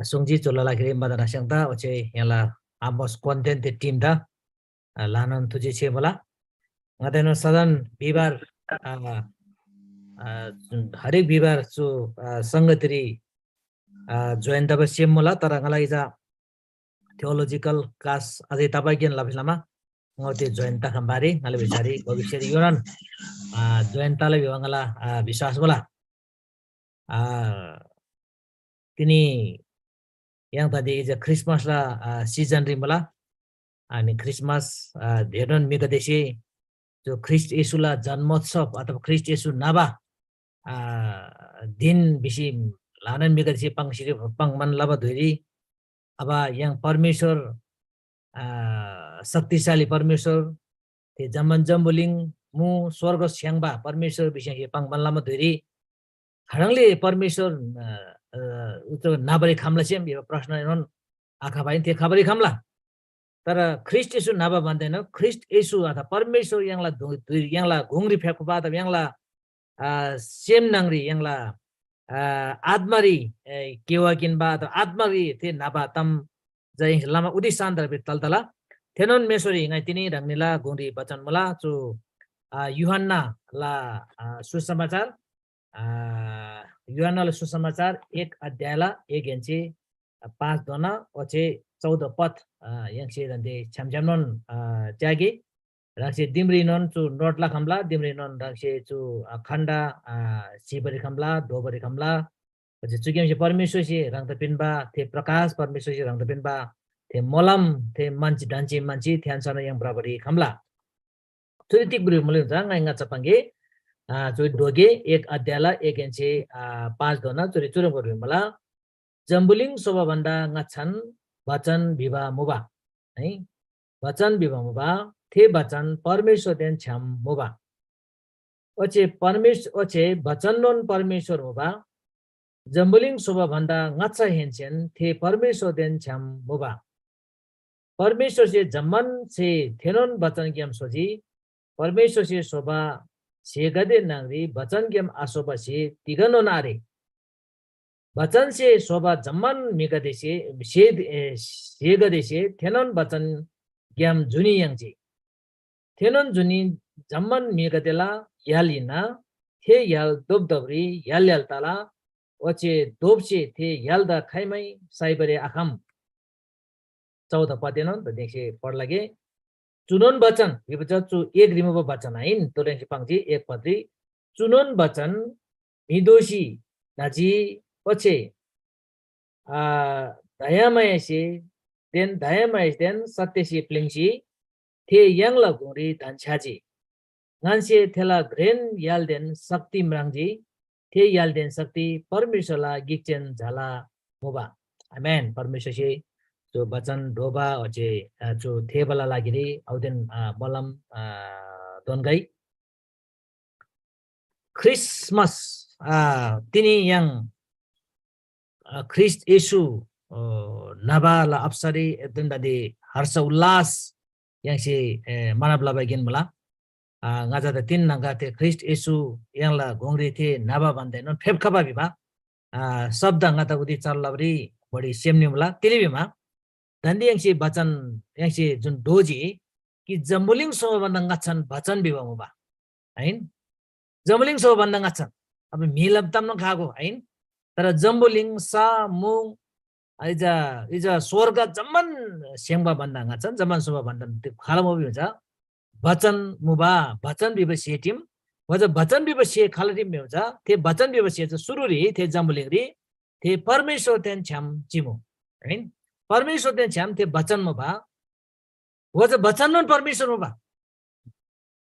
सुङ्जी चुला लागिरी मदन आस्याङदा ओच्‍छे यहाँला आमोस कन्टेन्ट ते टिमदा, आ, ल्‍हानान थुजी छे मुला। ङादेन सदन बिहिबार, आ, आ, हरेक बिहिबार चु, आ, संगतिरी, आ, जोइन तबा सेम मुला, तर ङाला इजा थियोलोजिकल क्लास अझै तबा गेन लबा लमा ङाउ ते जोइन तखम बारी ङाला बिचारी भविष्यरी योनान, आ, जोइन तला भिबा ङाला, आ, विश्वास मुला। आ, तिनी य्‍हाङ तदे इजा ख्रिसमसला, आ, सिजनरी मुला। अनि ख्रिसमस, आ, धेरनोन म्‍हिगदेसे जो ख्रीष्‍ट येशूला जन्मोत्सव अथवा ख्रीष्‍ट येशू न्‍हबा, आ, दिन भिसी ल्‍हानान म्‍हिगदेसे पाङ्सी पाङ्‌बान लबा धुइरी अब य्‍हाङ परमेश्‍वर, आ, शक्तिशाली परमेश्‍वर, थे जम्‍मान जम्‍बुलिङ मु स्‍वर्ग स्‍याङ्बा परमेश्‍वर भिसी य्‍हाङसे पाङ्‌बान लबा धुइरी खाह्रङ्ले परमेश्‍वर, अ, अ, उच्‍च न्‍हबारी खम्‍ला सेम भिबा प्रश्नएनोन आखबा आहिन, थे खबारी खम्‍ला। तर ख्रीष्‍ट येशू न्‍हबा भन्‍दैन, ख्रीष्‍ट येशू अथवा परमेश्‍वर य्‍हाङला धु-, धुइ-, य्‍हाङला गुङरी फ्‍याक्‍बा अथवा य्‍हाङला, अ, सेम न्‍हङरी य्‍हाङला, अ, आत्‍मारी, ए, केवा किन्‍बा अथवा आत्‍मारी थे न्‍हबा ताम जा य्‍हाङसे लमा उदिसान तर तलतला। थेनोन मेश्‍वरी ङाइ तिनी ह्राङनीला गुङरी बचन मुला, चु, अ, यूहन्‍नाला, अ, सुसमाचार, आ, यूहन्‍नाला सुसमाचार एक अध्यायला एकहेन्‍से पाँचधोना ओच्‍छे चौध पद, आ, य्‍हाङसे दान्‍दे छ्‌याम छ्‌यामनोन, आ, च्‍यागे। ह्राङसे दिमरीनोन चु नोट लखम्‍ला, दिमरीनोन ह्राङसे चु, आ, खण्‍ड, आ, स्‍हीबारी खम्‍ला, ढोबारी खम्‍ला। ओच्‍छे चुग्‍यामसे परमेश्‍वरसे ह्राङदा पिन्‍बा थे प्रकाश, परमेश्‍वरसे ह्राङदा पिन्‍बा थे मोलम, थे मान्छे ढन्‍सी मान्छे थे अन्‍छारनोन य्‍हाङ बराबरी खम्‍ला। चुरी तिग भ्रिबा मुला चा ङाइ ङाच्‍छा पाङ्‌गे। आ, चुरी ढोगे एक अध्यायला एकहेन्‍से, आ, पाँचधोना चुरी चुह्रङ्बा भ्रिबा मुला, जम्‍बुलिङ स्‍होबा भन्‍दा ङाच्‍छान बचन भिबा मुबा, है। बचन भिबा मुबा, थे बचन परमेश्‍वरदेन छ्‌याम मुबा। ओच्‍छे परमेश्-, ओच्‍छे बचननोन परमेश्‍वर मुबा। जम्‍बुलिङ स्‍होबा भन्‍दा ङाच्‍छाहेन्‍सेन थे परमेश्‍वरदेन छ्‌याम मुबा। परमेश्‍वरसे जम्‍मान स्‍हे थेनोन बचनग्‍याम स्‍होजी। परमेश्‍वरसे स्‍होबा स्‍हेगदे न्‍हङरी बचनग्‍याम आस्‍होबा स्‍हे तिगनोन आरे। बचनसे स्‍होबा जम्‍मान म्‍हिगदेसे स्‍हे-, ए, स्‍हेगदेसे थेनोन बचनग्‍याम जुनी याङ्जी। थेनोन जुनी जम्‍मान म्‍हिगदेला य्‍हाल हिन्‍ना। थे य्‍हाल धोपधोपरी य्‍हाल य्‍हाल तला, ओच्‍छे धोपसे थे य्‍हालदा खाइमै साइबारी आखम। चौध पदएनोन त देख्‍सी पढ्ला गे। चुनोन बचन भिबा चा चु एक रिमुबा बचन आहिन, तोरेङ्सी पाङ्जी एक पदरी। चुनोन बचन म्‍हि दोःसी न्‍हजी, ओच्‍छे आ, दयामायासे देन दयामायासेदेन सत्‍यसे प्‍लिङ्सी थे य्‍हाङला गुङरी धन्‍छ्‌याजी। ङन्‍से थेला घ्रेन य्‍हालदेन शक्ति म्राङ्जी। थे य्‍हालदेन शक्ति परमेश्‍वरला गिकचेन झाला मुबा। आमेन। परमेश्‍वरसे जो बचन ढोबा ओच्‍छे, अ, जो थेबाला लागिरी औदेन, अ, मोलम, अ, दोन्‍गै। क्रिसमस, अ, तिनी य्‍हाङ, अ, ख्रीष्‍ट येशू, अ, न्‍हबाला अवसररी एकदम दादी हर्ष उल्लास य्‍हाङसे, ए, मानब लबा गेन मुला। अ, ङाचा त तिन न्‍हङगा थे ख्रीष्‍ट येशू य्‍हाङला गुङरी थे न्‍हबा भन्‍दाएनोन फेप्‍खबा भिबा, अ, शब्द ङाचा उदी चल लबारी बढी सेम निमुला। तिली भिमा, दान्‍दे य्‍हाङसे बचन य्‍हाङसे जुन ढोजी कि जम्‍बुलिङ स्‍होबा भन्‍दा ङाच्‍छान बचन भिबा मुबा, आहिन? जम्‍बुलिङ स्‍होबा भन्‍दा ङाच्‍छान, अब म्‍हिला तामनोन खागो, आहिन? तर जम्‍बुलिङ, सा, मुङ, इजा, इजा स्‍वर्ग जम्‍मान स्‍हेङ्बा भन्‍दा ङाच्‍छान, जम्‍मान स्‍होबा भन्‍दा त्यो खाल मुबा भिबा चा बचन मुबा, बचन भिबा स्‍हे टिम, ओजा बचन भिबा स्‍हे खाल टिम भिबा चा, थे बचन भिबा स्‍हे चा सुरुरी थे जम्‍बुलिङरी थे परमेश्‍वरदेन छ्‌याम चिमु। आमेन। परमेश्‍वरदेन छ्‌याम थे बचन मुबा। ओजा बचननोन परमेश्‍वर मुबा।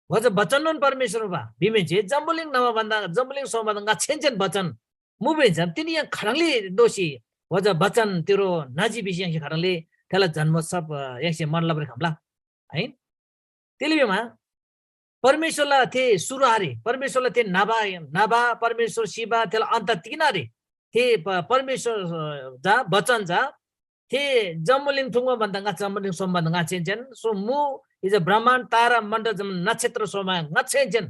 ओजा बचननोन परमेश्‍वर मुबा। भिमेन्‍से जम्‍बुलिङ न्‍हबा भन्‍दा, जम्‍बुलिङ स्‍होबा भन्‍दा ङाच्‍छाहेन्‍सेन बचन मुबा हिन्‍सम तिनी य्‍हाङ खाह्रङ्ले दोःसी ओजा बचन तिरो न्‍हजी भिसी य्‍हाङसे खाह्रङ्ले थेला जन्‍मोत्सव, अ, य्‍हाङसे मन लबारी खम्‍ला? आहिन? तिली भिमा परमेश्‍वरला थे सुरु आरे, परमेश्‍वरला थे न्‍हबा, न्‍हबा, परमेश्‍वर सिबा, थेला अन्त तिगेन आरे। थे प-, परमेश्‍वर, अ, चा, बचन चा, थे जम्‍बुलिङ थुङ्बा भन्‍दा ङाच्‍छा, जम्‍बुलिङ सोम भन्‍दा ङाच्‍छाहेन्‍सेन, सो मु इजा ब्रह्माण्ड, तारा मण्डल जम्‍मान नक्षत्र सोमा ङाच्‍छाहेन्‍सेन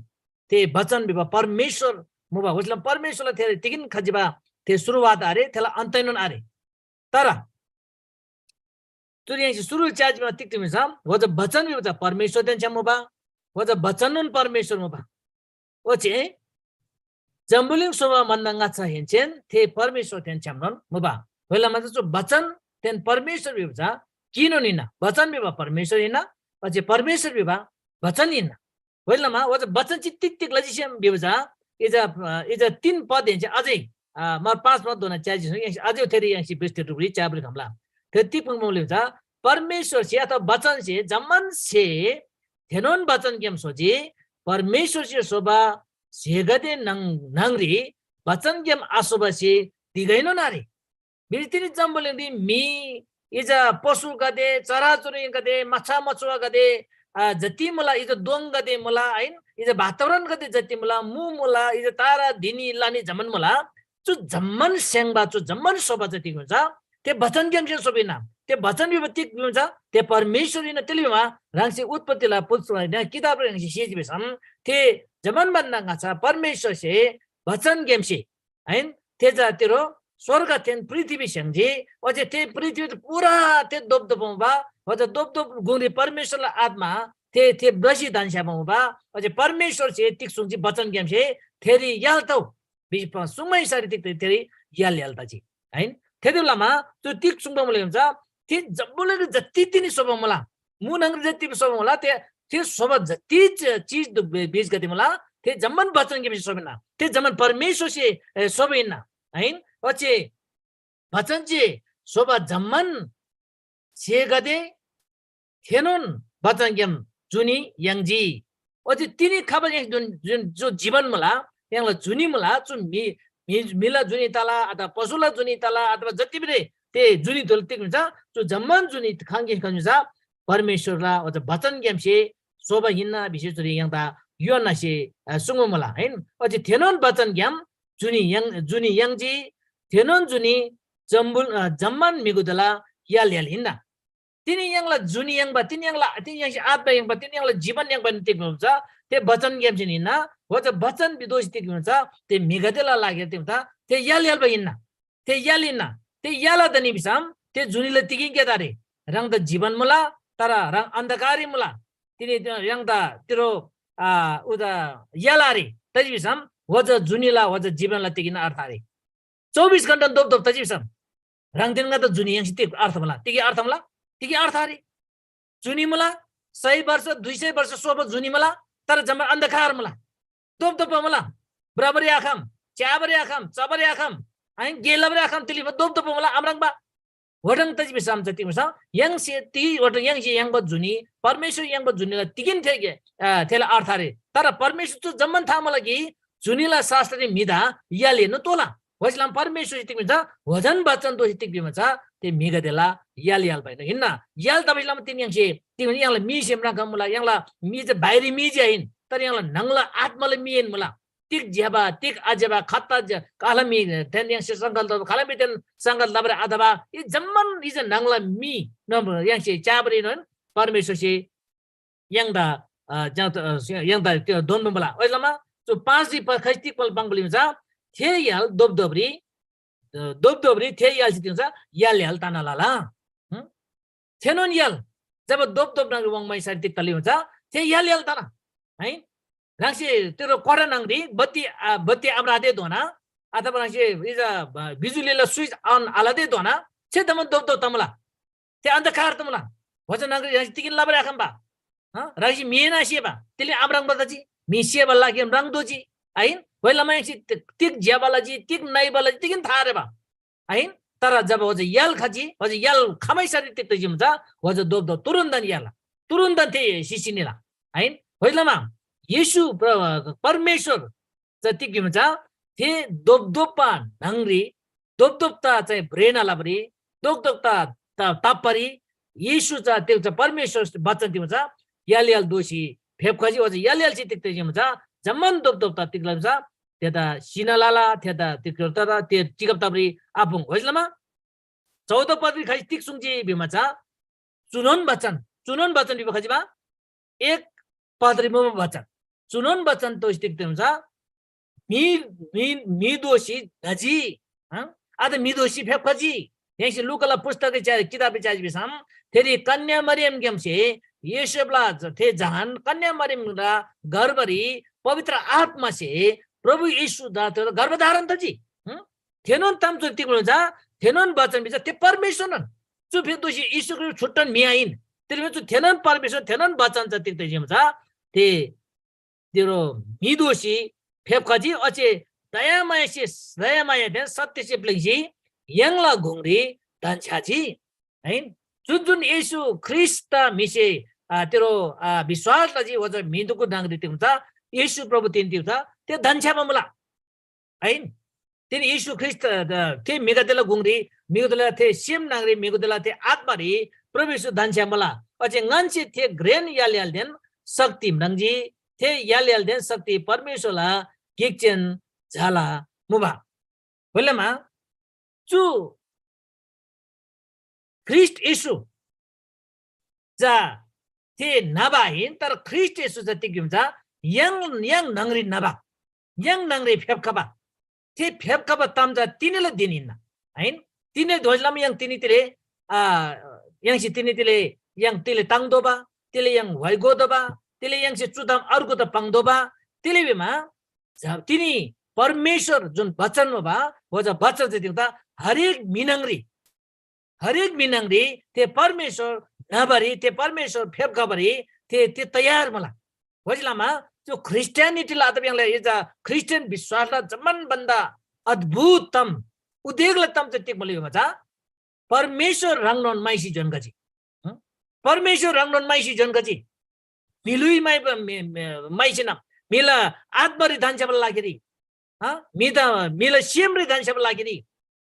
थे बचन भिबा परमेश्‍वर मुबा। ओइसला परमेश्‍वरला थे तिगेन खजिबा थे सुरुवात आरे, थेला अन्तैनोन आरे। तर चुरी य्‍हाङसे सुरु च्याजीमा तिग तिग भिसम, ओजा बचन भिबा चा परमेश्‍वरदेन छ्‌याम मुबा, ओजा बचननोन परमेश्‍वर मुबा। ओच्‍छे जम्‍बुलिङ स्‍होबा भन्‍दा ङाच्‍छाहेन्‍सेन थे परमेश्‍वरदेन छ्‌यामनोन मुबा। ओइला चा चु बचन थेन परमेश्‍वर भिबा चा गिनोन हिन्‍ना। बचन भिबा परमेश्‍वर हिन्‍ना, ओच्‍छे परमेश्‍वर भिबा बचन हिन्‍ना। होइलमा ओजा बचन ची तिग तिग लजी सेम भिबा चा, इजा, अ, इजा तीन पद हेन्‍से अझै, अ, मार पाँच पद दोना च्याजी सो य्‍हाङसे अझै थेरी य्‍हाङसे विस्तृत रूपरी च्याबरी खम्‍ला। थे तिग पंगमौले चा परमेश्‍वरसे अथवा बचनसे जम्‍मान स्‍हे थेनोन बचनग्‍याम स्‍होजी, परमेश्‍वरसे स्‍होबा स्‍हेगदे न्‍हङ-, न्‍हङरी बचनग्‍याम आस्‍होबा स्‍हे तिगैनोन आरे। भिरी तिनी जम्‍बुलिङरी म्‍हि, इजा पशुगदे, चराचुरीगदे, माछा मछुवागदे, आ, जति मुला, इजा दोङगदे मुला, आहिन? इजा वातावरणगदे जति मुला, मु मुला, इजा तारा, धिनी, लानी जम्‍मान मुला। चु जम्‍मान स्‍याङ्बा, चु जम्‍मान स्‍होबा जति हुन्छ, थे बचनग्‍यामसेन स्‍होबा हिन्‍ना। थे बचन भिबा तिग हुन्छ, थे परमेश्‍वर हिन्‍ना। तेले भिमा ह्राङसे उत्पत्तिला पुस्तकमा किताबरी ह्राङसे सेजी भिसम, थे जम्‍मान भन्‍दा ङाच्‍छा परमेश्‍वरसे बचनग्‍यामसे आहिन? थे चा तिरो स्‍वर्ग थेन पृथ्वी स्‍याङ्जी, ओच्‍छे थे पृथ्वी पूरा थे दोपदोप मुबा, ओच्‍छे दोपदोप गुङरी परमेश्‍वरला आत्‍मा थे, थे ब्‍लसी धन्‍छ्‌याबा मुबा, ओच्‍छे परमेश्‍वरसे तिग सुङ्जी बचनग्‍यामसे थेरी य्‍हाल तउ भिसी प-, सुङ्मैसारी तिग थेरी य्‍हाल य्‍हाल तजी। आहिन? थेतब लमा चु तिग सुङ्बा मुला भिसम चा, थे जम्‍बुलिङरी जति तिनी स्‍होबा मुला, मु न्‍हङरी जति स्‍होबा मुला, थे, थे स्‍होबा जति च-, चिज दु-, बे-, बीजगदे मुला, थे जम्‍मान बचनग्‍यामसे स्‍होबा हिन्‍ना। थे जम्‍मान परमेश्‍वरसे, ए, स्‍होबा हिन्‍ना। आहिन? ओच्‍छे बचनसे स्‍होबा जम्‍मान स्‍हेगदे थेनोन बचनग्‍याम जुनी याङ्जी। ओच्‍छे तिनी खबा य्‍हाङ जुन, जुन जो जीवन मुला, य्‍हाङला जुनी मुला, चु म्‍हि, म्‍हि, म्‍हिला जुनी तला अथवा पशुला जुनी तला अथवा जति पनि ते जुनी तला तिग हुन्छ, चु जम्‍मान जुनी खङ्‌गे खङ्‌गे चा परमेश्‍वरला ओच्‍छे बचनग्‍यामसे स्‍होबा हिन्‍ना भिसी चुरी य्‍हाङदा यूहन्‍नासे, अ, सुङ्बा मुला, आहिन? ओच्‍छे थेनोन बचनग्‍याम जुनी याङ-, जुनी याङ्जी, थेनोन जुनी जम्‍बुल, अ, जम्‍मान म्‍हिगदेला य्‍हाल य्‍हाल हिन्‍ना। तिनी य्‍हाङला जुनी याङ्बा, तिनी य्‍हाङला, तिनी य्‍हाङसे आत्‍मा याङ्बा, तिनी य्‍हाङला जीवन याङ्बा तिग हुन्छ, थे बचनग्‍यामसेन हिन्‍ना। ओच्‍छे बचन विदोषी तिग हुन्छ, थे म्‍हिगदेला लागिरी तिग हुन्छ, थे य्‍हाल य्‍हालबा हिन्‍ना। थे य्‍हाल हिन्‍ना। थे य्‍हाल तनी भिसम थे जुनीला तिगिङ के तारे? ह्राङ त जीवन मुला, तर ह्राङ अन्धकारी मुला। तिनी य्‍हाङ त तिरो आ उदा य्‍हाल आरे। तजी भिसम वजा जुनीला वजा जीवनला तिगिन अर्थ आरे। चौबिस घण्टा दोप दोप तजी भिसम ह्राङदेन ङा त जुनी य्‍हाङसे तिग अर्थ मुला? तिगी अर्थ मुला? तिगी अर्थ आरे। जुनी मुला, सय वर्ष, दुई सय वर्ष सोबा जुनी मुला, तर जम्मा अन्धकार मुला। दोप दोप मुला। ब्रबरी आखम, च्याबरी आखम, चबरी आखम, आइन गे लबरी आखम, तिली दोप दोप मुला आम्राङ्बा। वटङ तजी भिसम जति भिसम य्‍हाङसे ति वटङ य्‍हाङसे य्‍हाङबा जुनी, परमेश्वर य्‍हाङबा जुनीला तिगिन थे गे, आ, थेला अर्थ आरे। तर परमेश्वर चु जम्‍मान था मुला कि जुनीला शास्त्ररी म्‍हिदा य्‍हाल हेर्नु तोला। ओइसलाम परमेश्वरसे तिग भिन्छ, भोजन बचन दोःसी तिग भिमा चा ते म्‍हिगदेला य्‍हाल य्‍हाल भएन हिन्‍ना। य्‍हाल तबैसलाम तिन य्‍हाङसे तिग भिन्छ, य्‍हाङला मीसे म्राङ्खा मुला, य्‍हाङला मी चा बाहिरी मी जे आहिन, तर य्‍हाङला न्‍हङला आत्‍माला मीएन मुला। तिग ज्‍यबा, तिग आज्‍यबा, खत्ता ज-, काला मी थेन य्‍हाङसे संकल्प, खाला मी थेन संकल्प लबर अथवा यी जम्‍मान यी जे न्‍हङला मी न य्‍हाङसे च्याबरीनोन परमेश्वरसे य्‍हाङदा, अ, ज्‍याङ-, अ, य्‍हाङदा त्यो दोन बम्बला। ओइलामा चु पाँच री प-, खैस्ती पल पाङ्बली चा थे य्‍हाल दोपदोपरी, अ, दोपदोपरी थे य्‍हालसे तिङ्सा य्‍हाल य्‍हाल तना लला। हं? थेनोन य्‍हाल जब दोपदोप नाङरी वाङमाइ सारी तिक तली हुन्छ, थे य्‍हाल य्‍हाल तना। है? ह्राङसे तेरो कोठा नाङरी बत्ती, आ, बत्ती आम्राते धोना, अथवा ह्राङसे इजा, ब-, बिजुलीला स्विच अन आलते धोना, छे दमन दोपदोप तमला। थे अन्धकार तमला। भोजन नाङरी ह्राङसे तिगिन लबर आखम्बा। हँ? ह्राङसे म्‍हि एना सेबा। तिले आम्राङ्बा तजी। म्‍हि सेबा लागि म्राङ दोजी। आहिन? होइलमा य्‍हाङसे तिग, तिग ज्‍यबा लजी, तिग नइबा लजी, तिगिन था आरेबा। आहिन? तर जब होजे य्‍हाल खजी, होजे य्‍हाल खमैसरी तिग तजी मुजा, होजे दोपदोप तुरुन्‍तन य्‍हाल। तुरुन्‍तन थे सिसी निला। आहिन? होइलमा येशू प्र-, परमेश्‍वर चा तिग भिमा चा थे दोपदोप्‍बा न्‍हङरी दोपदोप्‍ता चाहिँ भ्रेना लबारी, दोपदोप्‍ता ता-, ताप्‍बारी येशू चा त्यो चा परमेश्‍वर बचन तिग चा य्‍हाल य्‍हाल दोःसी फेप्‍खजी। ओच्‍छे य्‍हाल य्‍हालसे तिग तजी भिमा चा जम्‍मान दोपदोप्‍ता तिग लबा चा थेदा सिना लला, थेदा तिग तर ते चिकप तबारी आपुङ। होइलमा चौध पदरी खसी तिग सुङ्जी भिमा चा चुनोन बचन, चुनोन बचन भिबा खजिबा एक पदरी मुबा बचन। चुनोन बचन तोसी तिग भिमा चा म्‍हि, म्‍हि, म्‍हि दोःसी न्‍हजी, हँ? अझ म्‍हि दोःसी फेप्‍खजी। य्‍हाङसे लुकाला पुस्तकरी च्या-, किताबरी च्याजी भिसम थेरी कन्‍या मरियमग्‍यामसे योसेफला ज-, थे जहान कन्‍या मरियमला गर्भरी पवित्र आत्‍मासे प्रभु येशू दा-, गर्भधारण तजी। हँ? थेनोन ताम चु तिग भिमा चा, थेनोन बचन भिमा चा, थे परमेश्‍वरनोन। चु फेतोसी येशू ख्रीष्‍ट छुट्टन म्‍हि आहिन। तिग भिमा चु थेनोन परमेश्‍वर, थेनोन बचन चा तिग भिमा चा, थे तिरो म्‍हि दोःसी फेप्‍खजी, ओच्‍छे दयामायासे, दयामायादेन सत्‍यसे प्‍लिङ्सी य्‍हाङला गुङरी धन्‍छ्‌याजी। है? जुन जुन येशू ख्रीष्‍टदा म्‍हिसे, आ, तिरो, आ, विश्‍वास लजी, ओच्‍छे म्‍हि दुगु न्‍हङरी तिग भिमा चा, येशू प्रभु तिन तिग भिमा चा, ते धन्‍छ्‌याबा मुला। आहिन? तिनी येशू ख्रीष्‍ट, अ, थे म्‍हिगदेला गुङरी, म्‍हिगदेला थे सेम न्‍हङरी, म्‍हिगदेला थे आत्‍मारी प्रभु येशू धन्‍छ्‌या मुला। ओच्‍छे ङन्‍से थे घ्रेन य्‍हाल य्‍हालदेन शक्ति म्राङ्जी। थे य्‍हाल य्‍हालदेन शक्ति परमेश्‍वरला गिकचेन झाला मुबा। होइलमा चु ख्रीष्‍ट येशू चा थे न्‍हबा आहिन, तर ख्रीष्‍ट येशू चा तिग भिमा चा य्‍हाङ, य्‍हाङ न्‍हङरी न्‍हबा, य्‍हाङ न्‍हङरी फेप्‍खबा। थे फेप्‍खबा ताम चा तिनीला धिन हिन्‍ना। आहिन? तिनी धोइलमा य्‍हाङ तिनी तिले, आ, य्‍हाङसे तिनी तिले, य्‍हाङ तिले ताङ्तोःबा, तिले य्‍हाङ व्‍हाइ गोतोःबा, तिले य्‍हाङसे चु ताम अर्गुदा पाङ्तोःबा, तिले भिमा जब तिनी परमेश्‍वर जुन वचन मुबा, हो चा वचन चाहिँ तिग्‍दा हरेक म्‍हि न्‍हङरी, हरेक म्‍हि न्‍हङरी थे परमेश्‍वर न्‍हबारी, थे परमेश्‍वर फेप्‍खबारी थे, थे तयार मुला। होइलमा त्यो ख्रिस्टियानिटीला अथवा य्‍हाङला ये चा ख्रिस्टियन विश्‍वासला जम्‍मान भन्‍दा अद्भुत ताम, उदेकला ताम चाहिँ तिग मुला भिमा चा परमेश्‍वर ह्राङनोन म्‍हाइसी जोन्‍खजी। हँ? परमेश्‍वर ह्राङनोन म्‍हाइसी जोन्‍खजी। म्‍हिलुइ म्‍हाइ-, म्‍हि-, म्‍हि-, म्‍हाइसीनम म्‍हिला आत्‍मारी धन्‍छ्‌याबाला लागिरी, हँ? म्‍हिदा, म्‍हिला सेमरी धन्‍छ्‌याबाला लागिरी,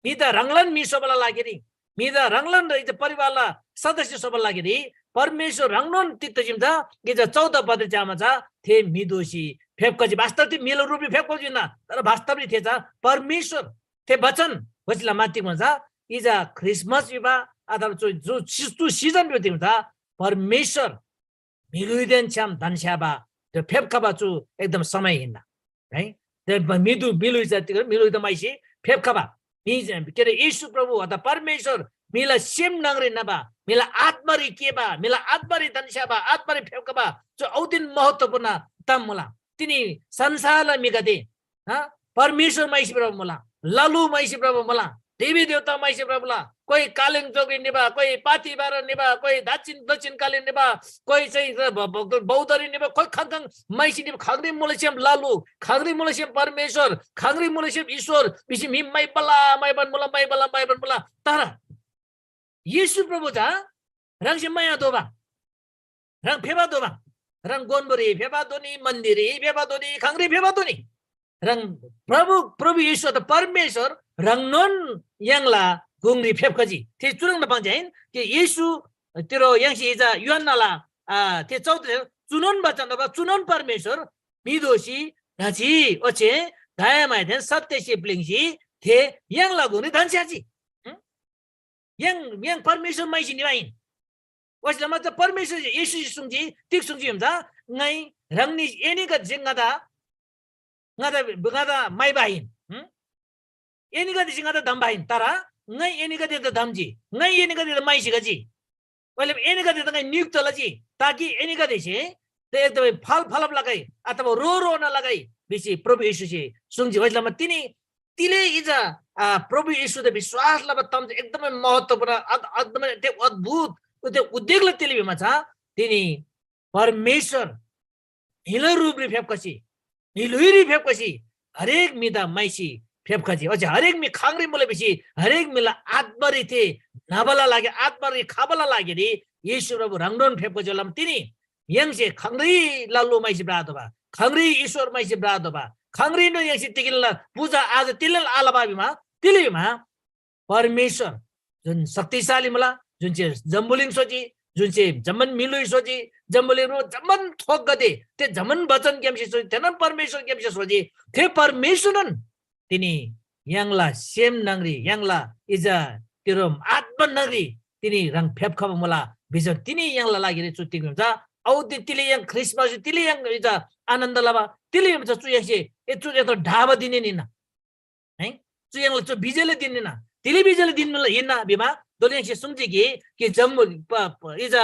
म्‍हिदा ह्राङलान म्‍हि स्‍होबाला लागिरी, म्‍हिदा ह्राङलान इजा परिवारला सदस्य स्‍होबाला लागिरी परमेश्‍वर ह्राङनोन तिग तजी भिमा चा, इजा चौध पदरी च्‍यामा चा थे म्‍हि दोःसी फेप्‍खजी। वास्तवरी म्‍हिला रूपरी फेप्‍खजी हिन्‍ना, तर वास्तवरी थे चा परमेश्‍वर थे वचन होइलमा तिग भिमा चा, इजा ख्रिसमस भिबा अथवा चु, चु, चु सिजन भिबा तिग भिमा चा परमेश्‍वर म्‍हिलुइदेन छ्‌याम धन्‍छ्‌याबा त्यो फेप्‍खबा चु एकदम समय हिन्‍ना। है? ते ब-, म्‍हिदु, म्‍हिलुइ चा तिग, म्‍हिलुइदा म्‍हाइसी फेप्‍खबा। म्‍हि के अरे येशू प्रभु अथवा परमेश्‍वर म्‍हिला सेम न्‍हङरी न्‍हबा, म्‍हिला आत्‍मारी केबा, म्‍हिला आत्‍मारी धन्‍छ्‌याबा, आत्‍मारी फेप्‍खबा चु औदिन महत्त्वपूर्ण ताम मुला। तिनी संसारला म्‍हिगदे, हाँ, परमेश्‍वर म्‍हाइसी भ्रबा मुला, लालु म्‍हाइसी भ्रबा मुला, देवी देवता म्‍हाइसी भ्रबा मुला। कोइ कालिङ चोकरी निबा, कोइ पाथी बाह्र निबा, कोइ दक्षिण दक्षिण काली निबा, कोइ चाहिँ र ब- ब- बौद्धरी निबा, कोइ खङ खङ म्‍हाइसी निबा। खङरी मुला सेम लालु, खङरी मुला सेम परमेश्‍वर, खङरी मुला सेम ईश्‍वर भिसी म्‍हि म्‍हाइबला म्‍हाइबान मुला, म्‍हाइबला म्‍हाइबान मुला। तर येशू प्रभु चा ह्राङसे माया दोबा, ह्राङ फेबा दोबा, ह्राङ गोन्‍बोरी फेबा दोनी, मन्‍दिररी फेबा दोनी, खङरी फेबा दोनी। ह्राङ प्रभु, प्रभु येशू अथवा परमेश्‍वर ह्राङनोन य्‍हाङला गुङरी फेप्‍खजी। थे चुह्रङ् पाङ्जी आहिन कि येशू तिरो य्‍हाङसे इजा यूहन्‍नाला, आ, थे चौध चुनोन बचन अथवा चुनोन परमेश्‍वर म्‍हि दोसी न्‍हजी, ओच्‍छे दयामायादेन सत्‍यसे प्‍लिङ्सी थे य्‍हाङला गुङरी धन्‍छ्‌याजी। हं? य्‍हाङ, य्‍हाङ परमेश्‍वर म्‍हाइसी निबा आहिन। ओइसे लमा चा परमेश्‍वरसे येशूसे सुङ्जी, तिग सुङ्जी भिम चा, ङाइ ह्राङनी एनीगदेसे ङादा, ङादा, ङादा म्‍हाइबा आहिन। हं? एनीगदेसे ङादा धम्‍बा आहिन, तर ङाइ एनीगदेदा धम्‍जी, ङाइ एनीगदेदा म्‍हाइसी खजी। ओइलम एनीगदेदा ङाइ नियुक्त लजी, ताकि एनीगदेसे ते एकदमै फल फलब लगै अथवा रो रोना लगै भिसी प्रभु येशूसे सुङ्जी। ओइलमा तिनी तिले इजा, आ, प्रभु येशूदा विश्‍वास लबा ताम चाहिँ एकदमै महत्त्वपूर्ण, अद-, एकदमै ते अद्भुत, ते उदेकला तिले भिमा छ, तिनी परमेश्‍वर म्‍हिला रूपरी फेप्‍खसी, म्‍हि ल्‍हुइरी फेप्‍खसी, हरेक म्‍हिदा म्‍हाइसी फेप्‍खजी। ओच्‍छे हरेक म्‍हि खाङरी मुला भिसी हरेक म्‍हिला आत्‍मारी थे न्‍हबाला लागि, आत्‍मारी खबाला लागिरी येशू प्रभु ह्राङनोन फेप्‍खजी लम तिनी य्‍हाङसे खङरी लालु म्‍हाइसी भ्रतोःबा, खङरी ईश्‍वर म्‍हाइसी भ्रतोःबा, खङरीनोन य्‍हाङसे तिगिनला पूजा आज तिलेन आलबा भिमा, तिले भिमा परमेश्‍वर जुन शक्तिशाली मुला, जुन चाहिँ जम्‍बुलिङ स्‍होजी, जुन चाहिँ जम्‍मान म्‍हिलुइ स्‍होजी, जम्‍बुलिङ रो जम्‍मान थोकगदे, ते जम्‍मान वचनग्‍यामसे स्‍होजी, थेनोन परमेश्‍वरग्‍यामसे स्‍होजी। थे परमेश्‍वरनोन तिनी य्‍हाङला सेम न्‍हङरी, य्‍हाङला इजा तिरोम आत्‍मा न्‍हङरी तिनी ह्राङ फेप्‍खबा मुला भिजन तिनी य्‍हाङला लागिरी चु तिग हुन्छ। औ ति-, तिले य्‍हाङ ख्रीष्‍टमासरी तिले य्‍हाङ इजा आनन्द लबा, तिले य्‍हाङ चु य्‍हाङसे ए चु यत्र ढाबा दिने निना। है? चु य्‍हाङला चु विजयले दिन निना। तिले विजयले दिन हिन्ना भिमा दोले य्‍हाङसे सुङ्जी कि, कि जम्‍बु प-, प-, इजा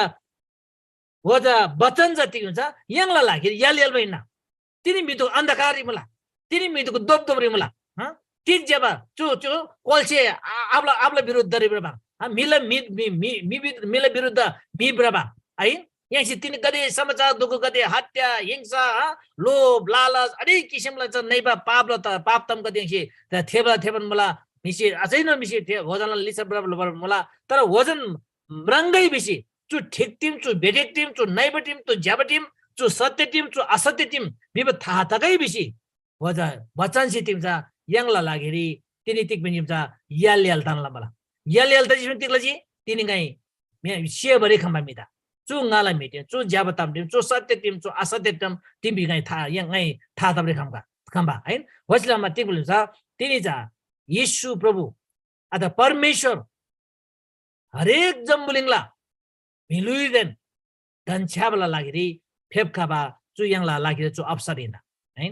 वजा वचन जति हुन्छ य्‍हाङला लागिरी य्‍हाल य्‍हालबा हिन्ना। तिनी म्‍हिदुक अन्धकाररी मुला। तिनी म्‍हिदुक दोपदोपरी मुला। हँ? तिग ज्‍यबा चु, चु कोल्‍से आ-, आबला, आबला विरुद्धरी भ्रबा। हँ? म्‍हिला म्‍हि, म्‍हि, म्‍हि, म्‍हि विरु-, म्‍हिला विरुद्ध म्‍हि भ्रबा। है? य्‍हाङसे तिनी गदे समाचार दुःख गदे हत्या, हिंसा, हँ? लोभ, लालच, हरेक किसिमला चा नइबा पापला त, पाप ताम गदे य्‍हाङसे त थेबा थेबन मुला। म्‍हिसे अझैनोन म्‍हिसे थे होजनला लिच्‍छा भ्रबा भ्रबा मुला। तर होजन म्राङ्गै भिसी चु ठिक तिम, चु बेठिक तिम, चु नइबा तिम, चु ज्‍यबा तिम, चु सत्य तिम, चु असत्य तिम भिबा था तगै भिसी वजा बचनसे तिम चा य्‍हाङला लागिरी तिनी तिग भिन्‍जीम चा य्‍हाल य्‍हाल तान लमुला। य्‍हाल य्‍हाल तजी तिग लजी? तिनी ङाइ म्‍या-, सेबारी खम्‍बा म्‍हिदा। चु ङाला म्‍हि तिम, चु ज्‍यबा ताम तिम, चु सत्य तिम, चु असत्य तिम, तिम भिसी ङाइ था, य्‍हाङ ङाइ था तबारी खम्‍का, खम्‍बा, आहिन? होस्‍ला मा तिग भिन्‍जीम चा तिनी चा येशू प्रभु अथवा परमेश्‍वर हरेक जम्‍बुलिङला म्‍हिलुइदेन धन्‍छ्‌याबाला लागिरी फेप्‍खबा चु य्‍हाङला लागिरी चु अवसर हिन्‍ना। है?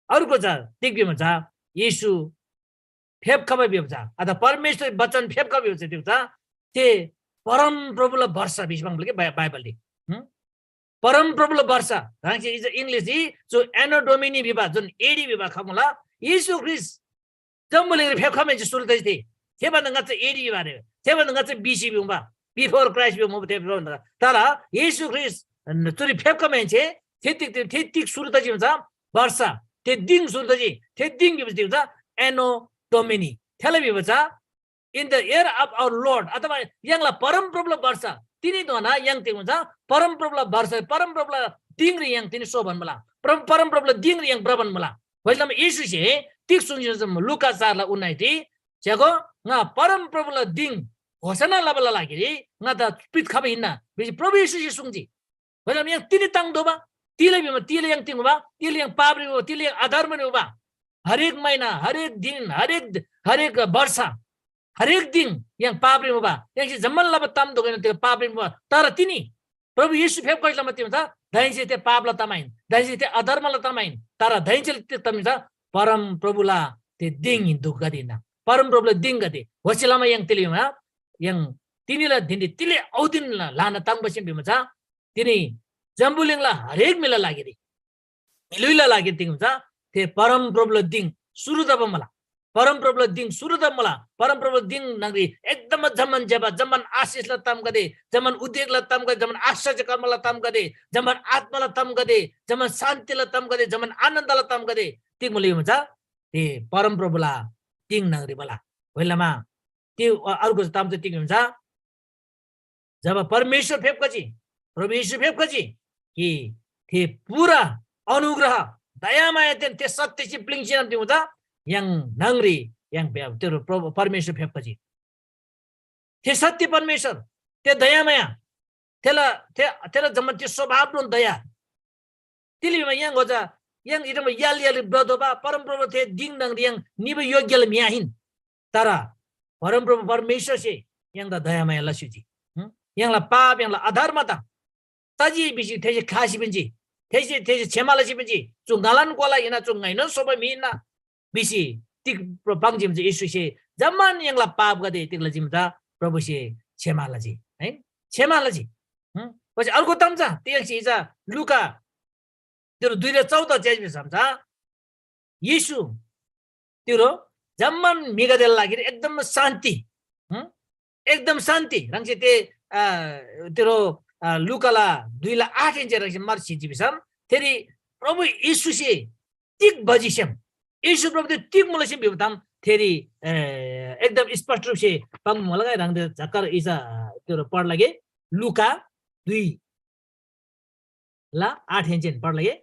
अर्को चा तिग भिमा चा येशू फेप्‍खबा भिबा चा अथवा परमेश्‍वर वचन फेप्‍खबा भिबा चा तिग चा थे परमप्रभुला वर्ष भिसी पाङ्बा कि बाइ-, बाइबलरी। हुँ? परमप्रभुला वर्ष, ह्राङसे इज-, इङ्ग्लिसरी जो एनो डोमिनी भिबा, जुन एडी भिबा खमुला, येशू ख्रीष्‍ट जम्‍बुलिङरी फेप्‍खमाहेन्‍से सुरु तजी थे। थेभन्‍दा ङाच्‍छा एडी भिबा रे। थेभन्‍दा ङाच्‍छा बिसी भिमुबा, before Christ भिमुबा थे भन्‍दा। तर येशू ख्रीष्‍ट चुरी फेप्‍खमाहेन्‍से थे तिग, थे तिग सुरु तजी भन्छ, वर्ष, थे दिङ सुरु तजी, थे दिङ भिबा तिग भन्छ, एनो डोमिनी। थेला भिबा चा in the year of our Lord, अथवा य्‍हाङला परमप्रभुला वर्ष, तिनीधोना य्‍हाङ तिग हुन्छ, परमप्रभुला वर्ष, परमप्रभुला दिङरी य्‍हाङ तिनी सोबान मुला, परम, परमप्रभुला दिङरी य्‍हाङ भ्रबान मुला। होइलमा येशूसे तिग सुङ्जी लुका चारला उन्नाइसरी, च्‍यागो, ङा परमप्रभुला दिङ घोषणा लबाला लागिरी ङादा पित्‍खबा हिन्‍ना भिसी प्रभु येशूसे सुङ्जी। होइलमा य्‍हाङ तिनी ताङ्तोःबा, तिले भिमा तिले य्‍हाङ तिङ्बा, तिले य्‍हाङ पापरी मुबा, तिले य्‍हाङ अधर्मरी मुबा। हरेक महिना, हरेक दिन, हरेक, हरेक वर्ष, हरेक दिन य्‍हाङ पापरी मुबा। य्‍हाङसे जम्‍मान लबा ताम दोगैना तिग पापरी मुबा। तर तिनी प्रभु येशू फेप्‍खजी लमा तिम चा दाहेन्‍से थे पापला ताम आहिन, दाहेन्‍से थे अधर्मला ताम आहिन, तर दाहेन्‍से थे ताम चा परम प्रभुला थे दिङ हिन्‍दुगदे हिन्‍ना। परमप्रभुला दिङगदे। होसे लमा य्‍हाङ तिलिमा य्‍हाङ तिनीला धिनरी तिले औदिनला ल्‍हाना ताङ्बा सेम भिमा चा तिनी जम्‍बुलिङला हरेक म्‍हिला लागिरी, म्‍हिलुइला लागिरी तिग भिमा चा थे परमप्रभुला दिङ सुरु तबा मुला। परमप्रभुला दिङ सुरु तबा मुला। परमप्रभुला दिङ न्‍हङरी एकदम जम्‍मान ज्‍यबा, जम्‍मान आशिषला तामगदे, जम्‍मान उद्योगला तामगदे, जम्‍मान आश्चर्य कर्मला तामगदे, जम्‍मान आत्‍माला तामगदे, जम्‍मान शान्‍तिला तामगदे, जम्‍मान आनन्दला तामगदे तिग मुला भिमा चा थे परमप्रभुला दिङ न्‍हङरी मुला। होइलमा त्यो अ-, अर्को ताम चाहिँ तिग भिमा चा जब परमेश्‍वर फेप्‍खजी, प्रभु येशू फेप्‍खजी कि थे पूरा अनुग्रह, दयामायादेन थे सत्‍यसे प्‍लिङ्‌सी तिग भिमा चा य्‍हाङ न्‍हङरी य्‍हाङ भ्‍या-, त्यो प्रभु परमेश्‍वर फेप्‍खजी। थे सत्‍य परमेश्‍वर, थे दयामाया, थेला, थे, थेला जम्‍मान त्यो स्वभावनोन दया। तिली भिमा य्‍हाङ होजा, य्‍हाङ इटम याल याल ब्रतोबा, परमप्रभु थे दिङ न्‍हङरी य्‍हाङ निबा योग्‍यला म्‍हि आहिन। तर परमप्रभु परमेश्‍वरसे य्‍हाङदा दयामाया लस्‍युजी। हुँ? य्‍हाङला पाप, य्‍हाङला अधर्मता तजी भिसी थेसे ख्‍लासी पिन्‍जी। थेसे, थेसे क्षमा लसी पिन्‍जी। चु ङालान कोला हिन्‍ना, चु ङाइनोन सोबा म्‍हि हिन्‍ना भिसी तिग पाङ्जी भिमा चा येशूसे जम्‍मान य्‍हाङला पापगदे तिग लजी भिमा चा प्रभुसे क्षमा लजी, है? क्षमा लजी। हुँ? पछि अर्को ताम चा, तिग्‍याङ्सी चा लुका तिरो दुई र चौध च्‍याजी भिसम चा येशू तिरो जम्‍मान म्‍हिगदेला लागिरी एकदम शान्‍ति, हुँ? एकदम शान्‍ति। ह्राङसे ते, अ, तिरो, अ, लुकाला दुई ला आठ हेन्‍से ह्राङसे मार सिजी भिसम थेरी प्रभु येशूसे तिग भजी सेम, येशू प्रभु ते तिग मुला सेम भिबा ताम थेरी, ए, एकदम स्पष्ट रूपसे पाङ्बा मुला। ह्राङदे झक्‍कर इजा तिरो पढ लागे लुका दुई ला आठ हेन्‍सेन पढ लागे।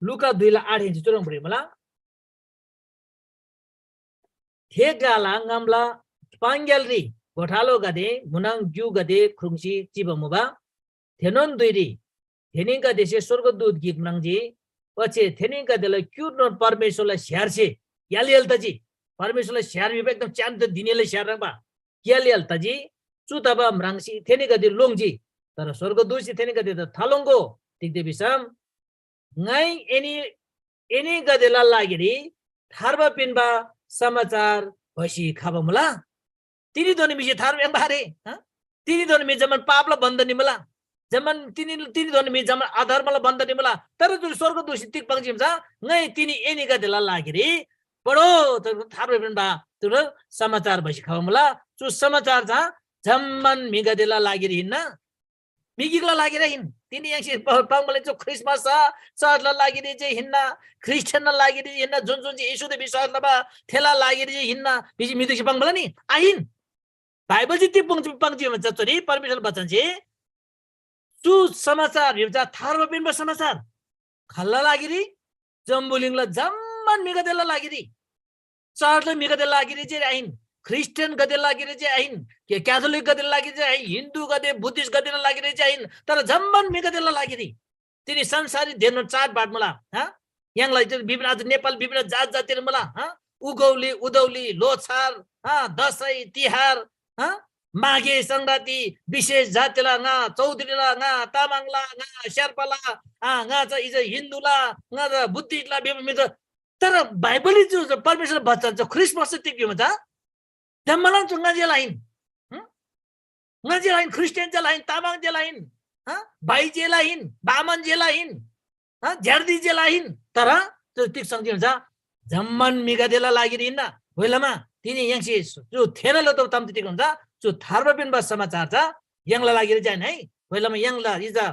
लुका दुई ला आठ हेन्‍से चुह्रङ् भ्रिमुला। थे ग्‍लाला ङामला पाङग्‍यालरी गोठालोगदे, म्‍हुनङ ग्‍युगदे ख्रुङ्‌सी चिबा मुबा। थेनोन धुइरी थेनीगदेसे स्‍वर्गदूत गिक म्राङ्जी। ओच्‍छे थेनीगदेला क्‍युर्नोन परमेश्‍वरला स्‍यारसे य्‍हाल य्‍हाल तजी। परमेश्‍वरला स्‍यार भिबा एकदम च्‍यान्‍दो धिनीला स्‍यार ह्रङ्‌बा य्‍हाल य्‍हाल तजी। चु तबा म्राङ्सी थेनीगदे लोङ्जी। तर स्‍वर्गदूतसे थेनीगदेदा थालोङ्‍गो, तिग्‍दा भिसम ङाइ एनी, एनीगदेला लागिरी थार्बा पिन्‍बा समाचार भसी खबा मुला। तिनीधोन म्‍हिसे थार्बा याङ्बा आरे, हँ? तिनीधोन म्‍हि जम्‍मान पापला बन्‍धन निमुला। जम्‍मान तिनी, तिनीधोन म्‍हि जम्‍मान अधर्मला बन्‍धन निमुला। तर जुन स्‍वर्गदूतसे तिग पाङ्जी भिसम चा, ङाइ तिनी एनीगदेला लागिरी बडो थार्बा पिन्‍बा तिरो समाचार भसी खबा मुला। चु समाचार चा जम्‍मान म्‍हिगदेला लागिरी हिन्‍ना। म्‍हि गिकला लागिरी आहिन। तिनी य्‍हाङसे प-, पाङ्‌बाले चु ख्रीष्‍टमस छ, चर्चला लागिरी जे हिन्‍ना, ख्रीष्‍टियानला लागिरी हिन्‍ना, जुन जुन चाहिँ येशूदा विश्‍वास लबा थेला लागिरी जे हिन्‍ना भिसी म्‍हिदुसी पाङ्‌बाला नि? आहिन। बाइबलसे तिग पाङ्जी, पाङ्जी भिमा चा चुरी परमेश्‍वरला बचनसे चु समाचार भिबा चा थार्बा पिन्‍बा समाचार। खाल्‍ला लागिरी? जम्‍बुलिङला जम्‍मान म्‍हिगदेला लागिरी। चर्चला म्‍हिगदेला लागिरी जे आहिन, ख्रीष्‍टियानगदेला लागिरी जे आहिन, के क्याथोलिकगदेला लागिरी जे आहिन, हिन्दूगदे, बुद्धिस्टगदेला लागिरी जे आहिन, तर जम्‍मान म्‍हिगदेला लागिरी। तिनी संसाररी धेरनोन चाडबाड मुला, हँ? य्‍हाङला इधर विभिन्न, अझ नेपाल विभिन्न जात जातिर मुला, हँ? उगौली, उधौली, लोछार, हँ? दसैँ, तिहार, हँ? माघे संक्रान्ति, विशेष जातिला ङा, चौधरीला ङा, तामाङला ङा, शेर्पाला, अँ, ङा चा इज हिन्दूला, ङा चा बुद्धिस्टला, विभिन्न, तर बाइबलरी जो, जो परमेश्‍वरला बचन छ, ख्रीष्‍टमस तिग भिमा चा जम्‍मालान चु ङा जेला आहिन। हँ? ङा जेला आहिन, ख्रीष्‍टियान जेला आहिन, तामाङ जेला आहिन, हँ? भाइ जेला आहिन, बामन जेला आहिन, हँ? ज्‍यार्दी जेला आहिन, तर चु तिग संगति हुन्छ, जम्‍मान म्‍हिगदेला लागिरी हिन्‍ना। होइलमा तिनी य्‍हाङसे चु थेःना लतोःबा ताम तिग हुन्छ, चु थार्बा पिन्‍बा समाचार चा य्‍हाङला लागिरी चाहिँ है। होइलमा य्‍हाङला इजा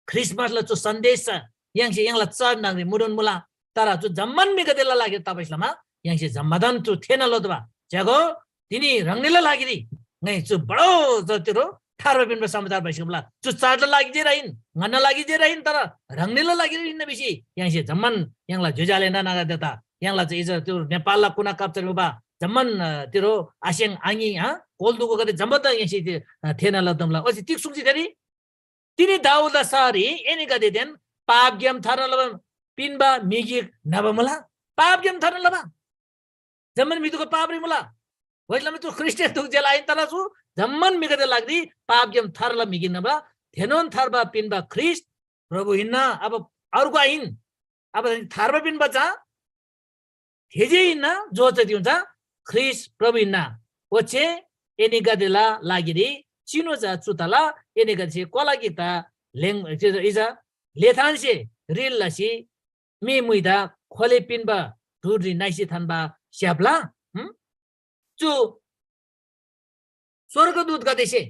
ख्रीष्‍टमसला चु सन्‍देश चा य्‍हाङसे य्‍हाङला चर्च न्‍हङरी मुनोन मुला, तर चु जम्‍मान म्‍हिगदेला लागिरी तबासे लमा य्‍हाङसे जम्‍मादान चु थेःना लतोःबा। च्‍यागो, तिनी ह्राङनीला लागिरी ङाइ चु बडो जतिरो थार्बा पिन्‍बा समाचार भइसके मुला। चु चर्चला लागि जे आहिन, ङन्‍ना लागि जे आहिन, तर ह्राङनीला लागिरी हिन्‍ना भिसी य्‍हाङसे जम्‍मान य्‍हाङला ज्‍योज्‍यो आले नानागदेदा, य्‍हाङला चा इजा त्यो नेपालला कुना काप्‍चारी मुबा जम्‍मान, अ, तिरो आस्‍याङ आङी, हँ, कोल दुगुगदे जम्‍मान त य्‍हाङसे, अ, थेःना लतोःमुला। ओच्‍छे तिग सुङ्जी थेरी? तिनी दाऊदला शहररी एनीगदेदेन पापग्‍याम थार्ना लबा पिन्‍बा म्‍हि गिक न्‍हबा मुला। पापग्‍याम थार्ना लबा। जम्‍मान म्‍हि दुख पापरी मुला। ओइलामा चु ख्रीष्‍टियान दुख जेला आहिन, तर चु जम्‍मान म्‍हिगदे लागिरी पापग्‍याम थार्ना लबा म्‍हि गिक न्‍हबा। थेनोन थार्बा पिन्‍बा ख्रीष्‍ट प्रभु हिन्‍ना। अब अर्को आहिन। अब थार्बा पिन्‍बा चा थे जे हिन्‍ना, जो चा तिउन चा ख्रीष्‍ट प्रभु हिन्‍ना। ओच्‍छे एनीगदेला लागिरी चिनु चा चु तला, एनीगदेसे कोला गिकदा लेङ, इजा लेथानसे रिल लसी मी मुइदा खोले पिन्‍बा डुररी नाइसी थान्‍बा स्‍याप्‍ला। हुँ? चु स्‍वर्गदूतगदेसे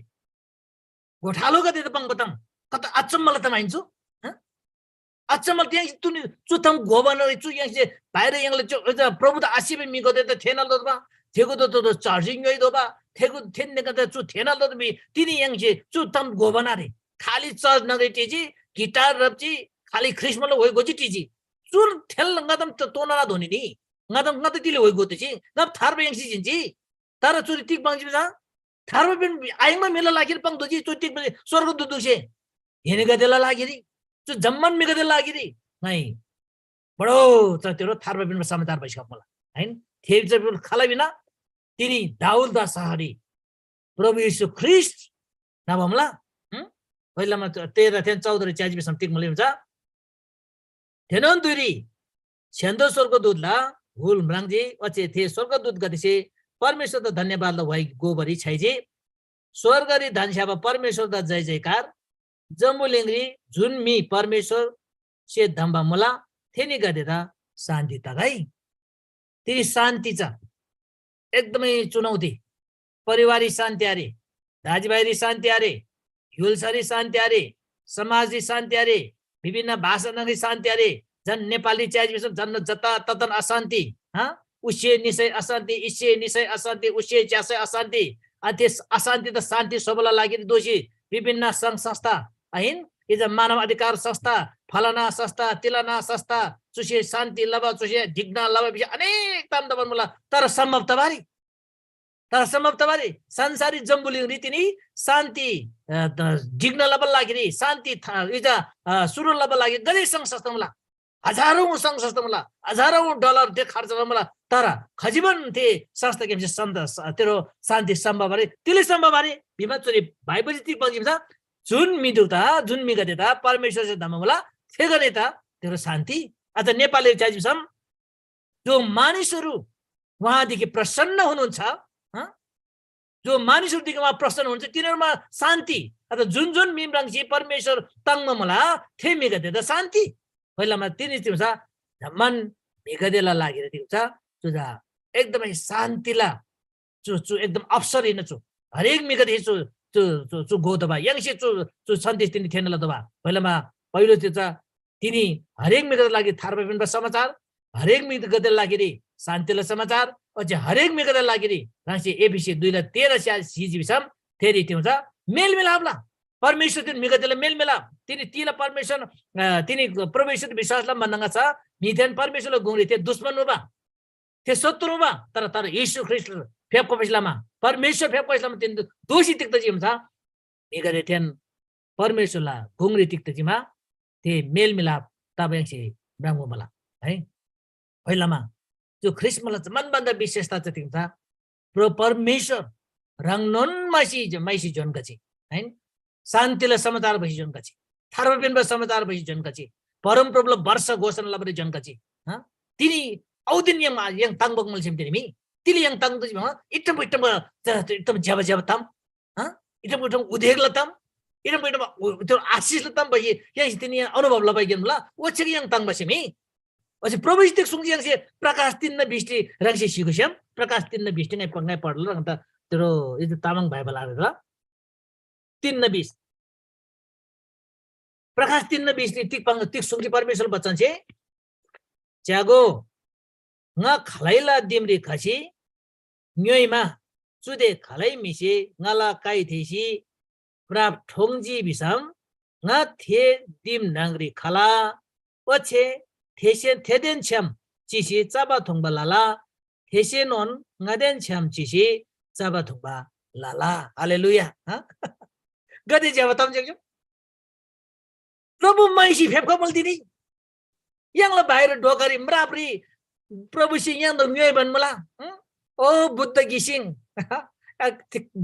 गोठालोगदेदा पाङ्बा ताम कता अचम्‍मला ताम आहिन्‍चु? हँ? अचम्‍मला, य्‍हाङसे तुनि चु ताम घोबाना रे, चु य्‍हाङसे बाहिर य्‍हाङला चु, अझ प्रभुदा आसेबा म्‍हिगदेदा थेःना लतोःबा, थेगुदा तो, तो चार्जिङ ङ्‌योइतोःबा, थेगु थेन्‍नेगदे चु थेःना लतोःबा, तिनी य्‍हाङसे चु ताम घोबाना रे। खाली चर्च नगरी टिजी, गिटार रप्‍जी, खाली ख्रीष्‍टमसला होइ गोजी टिजी। चुल थेल ङादम त तोनाला धोनी नि। ङादम ङादा तिले होइ गोतोःजी, ङाम थार्बा य्‍हाङसे जिन्‍जी। तर चुरी तिग पाङ्जी भिसम, थार्बा पिन आयाङ्बा म्‍हिला लागिरी पाङ्तोःजी, चु तिग पाङ्जी स्‍वर्गदूतसे एनीगदेला लागिरी, चु जम्‍मान म्‍हिगदेला लागिरी ङाइ बडो च तेरो थार्बा पिन्‍बा समाचार भइसक मुला। हैन? थे च बिल खाला बिना तिनी दाऊदला शहररी प्रभु येशू ख्रीष्‍ट नबा मुला। हुँ? पहिलामा तेह्र थेन चौधरी च्याजी भिसम तिग मुला हुन्छ। थेनोन धुइरी स्‍य्‍हान्‍दो स्‍वर्गदूतला हुल म्राङ्जी, ओच्‍छे थे स्‍वर्गदूतगदेसे परमेश्‍वरदा धन्‍यवादला व्‍हाइ गोबारी छ्‌याइजी। स्‍वर्गरी धन्‍छ्‌याबा परमेश्‍वरदा जय जयकार, जम्‍बुलिङरी जुन म्‍हि परमेश्‍वरसे धम्‍बा मुला, थेनीगदेदा शान्‍ति तगै। तिनी शान्‍ति चा एकदमै चुनौती। परिवाररी शान्‍ति आरे, दाजुभाइरी शान्‍ति आरे, य्‍हुल्‍सारी शान्‍ति आरे, समाजरी शान्‍ति आरे, विभिन्न भाषा न्‍हङरी शान्‍ति आरे, झन् नेपालरी च्याजी भिसम झन् जता ततन अशान्‍ति, हँ? उसे निसै अशान्‍ति, इसे निसै अशान्‍ति, उसे च्यासै अशान्‍ति। अनि त्यस अशान्‍ति त शान्‍ति स्‍होबाला लागिरी दोःसी विभिन्न सङ्घ संस्था, आहिन? इजा मानव अधिकार संस्था, फलाना संस्था, तिलाना संस्था, चुसे शान्‍ति लबा, चुसे ढिक्‍ना लबा भिसी अनेक ताम तबान मुला, तर सम्‍भव तबारी। तर सम्‍भव तबारी संसारी जम्‍बुलिङरी तिनी शान्‍ति, अ, ढिक्‍ना लबाला लागिरी, शान्‍ति इजा, अ, सुरु लबाला लागि गदे सङ्घ संस्था मुला। हजारौँ सङ्घ संस्था मुला, हजारौँ डलर दे खर्च लमुला, तर खजिबन थे संस्थाग्‍यामसे सन्त तेरो शान्‍ति सम्‍भव आरे, तिले सम्‍भव आरे भिमा चुरी बाइबलसे तिग पाङ्जी भिसम, जुन म्‍हिदुदा, जुन म्‍हिगदेदा परमेश्‍वरसे धम्‍बा मुला, थेगदे त तेरो शान्‍ति। अझ नेपाली च्याजी भिसम, जो मानिसहरू उहाँदेखि प्रसन्न हुनुहुन्छ, हँ? जो मानिसहरूदेखि उहाँ प्रसन्न हुनुहुन्छ, तिनीहरूमा शान्ति। अथवा जुन जुन म्‍हि म्राङ्सी परमेश्‍वर ताङ्‍बा मुला, थे म्‍हिगदेदा शान्‍ति। पहिलामा तिनी तिग्‍सा जम्‍मान म्‍हिगदेला लागिरी तिग्‍सा चुजा एकदमै शान्‍तिला चु, चु एकदम अवसर हिन चु। हरेक म्‍हिगदे चु, चु, चु, चु गोदबा य्‍हाङसे चु, चु सन्देश तिनी थेःना लतोःबा। पहिलामा पहिलो तिग्‍सा तिनी हरेक म्‍हिगदेला लागि थार्बा पिन्‍बा समाचार, हरेक म्‍हिगदेला लागिरी शान्‍तिला समाचार, ओच्‍छे हरेक म्‍हिगदेला लागिरी ह्राङसे एफिसी दुईला तेह्र स्‍या सिजी भिसम थेरी तिउँछ मेलमिलापला परमेश्‍वर तिनी म्‍हिगदेला मेलमिलाप। तिनी तिला परमेश्‍वर, अ, तिनी प्रभु येशूदा विश्‍वास लबा भन्‍दा ङाच्‍छा म्‍हिदेन परमेश्‍वरला गुङरी थे दुश्‍मन मुबा, थे शत्रु मुबा। तर, तर येशू ख्रीष्‍ट फेप्‍खबासे लमा, परमेश्‍वर फेप्‍खबासे लमा तिनी दोःसी तिग्‍दा चिमुछा म्‍हिगदे थेन परमेश्‍वरला गुङरी तिग्‍दा चिमा थे मेलमिलाप तबा य्‍हाङसे म्राङ्बा मुला है। होइलमा जो ख्रीष्‍टमला जम्‍मान भन्‍दा विशेषता चाहिँ तिग्‍दा प्र-, परमेश्‍वर ह्राङनोन माइसी, माइसी जोन गजी, हैन? शान्‍तिला समाचार भसी जोन गजी, थार्बा पिन्‍बा समाचार भसी जोन गजी, परमप्रभुला वर्ष घोषणा लबारी जोन गजी, हँ? तिनी औदिन य्‍हाङ, य्‍हाङ ताङ्‍बक मुलसेम तिनी मी, तिनी य्‍हाङ ताङ्‍दुजी भिमा, इटम इटम, एकदम ज्‍यबा ज्‍यबा ताम, हँ? इटम इटम उदेकला ताम, इटम इटम उ-, त्यो आशिषला ताम भसी य्‍हाङसे तिनी अनुभव लबाइगेन मुला, ओच्‍छे य्‍हाङ ताङ्‍बासे मी। ओच्‍छे प्रभुसे तिग सुङ्जी य्‍हाङसे प्रकाश तीन न बिसरी ह्राङसे सिगुस्‍याम, प्रकाश तीन न बिसरी ङाइ प-, ङाइ पढ्‍ला ह्राङ त तेरो इज तामाङ बाइबल आरेला। तीन न बिस। प्रकाश तीन न बिसरी तिग पाङ, तिग सुङ्जी परमेश्‍वर बचनसे, च्‍यागो, ङा खालैला दिमरी खसी ङ्‌योइमा, चुदे खालै म्‍हिसे ङाला काइ थेःसी प्राप ठोङ्‌जी भिसम, ङा थे दिम न्‍हङरी खला, ओच्‍छे थेसे थेदेन छ्‌याम चिसी चबा थुङ्बा लला, थेसेनोन ङादेन छ्‌याम चिसी चबा थुङ्बा लला। हालेलुया। हँ? गदे ज्‍यबा ताम च्‍याङ्‍ग्‍याम। प्रभु माइसी फेप्‍खा मुल तिनी। य्‍हाङला बाहिर ढोकारी म्रापरी प्रभुसे य्‍हाङदा ङ्‌योइबान मुला। हँ? ओ बुद्ध गिसिङ।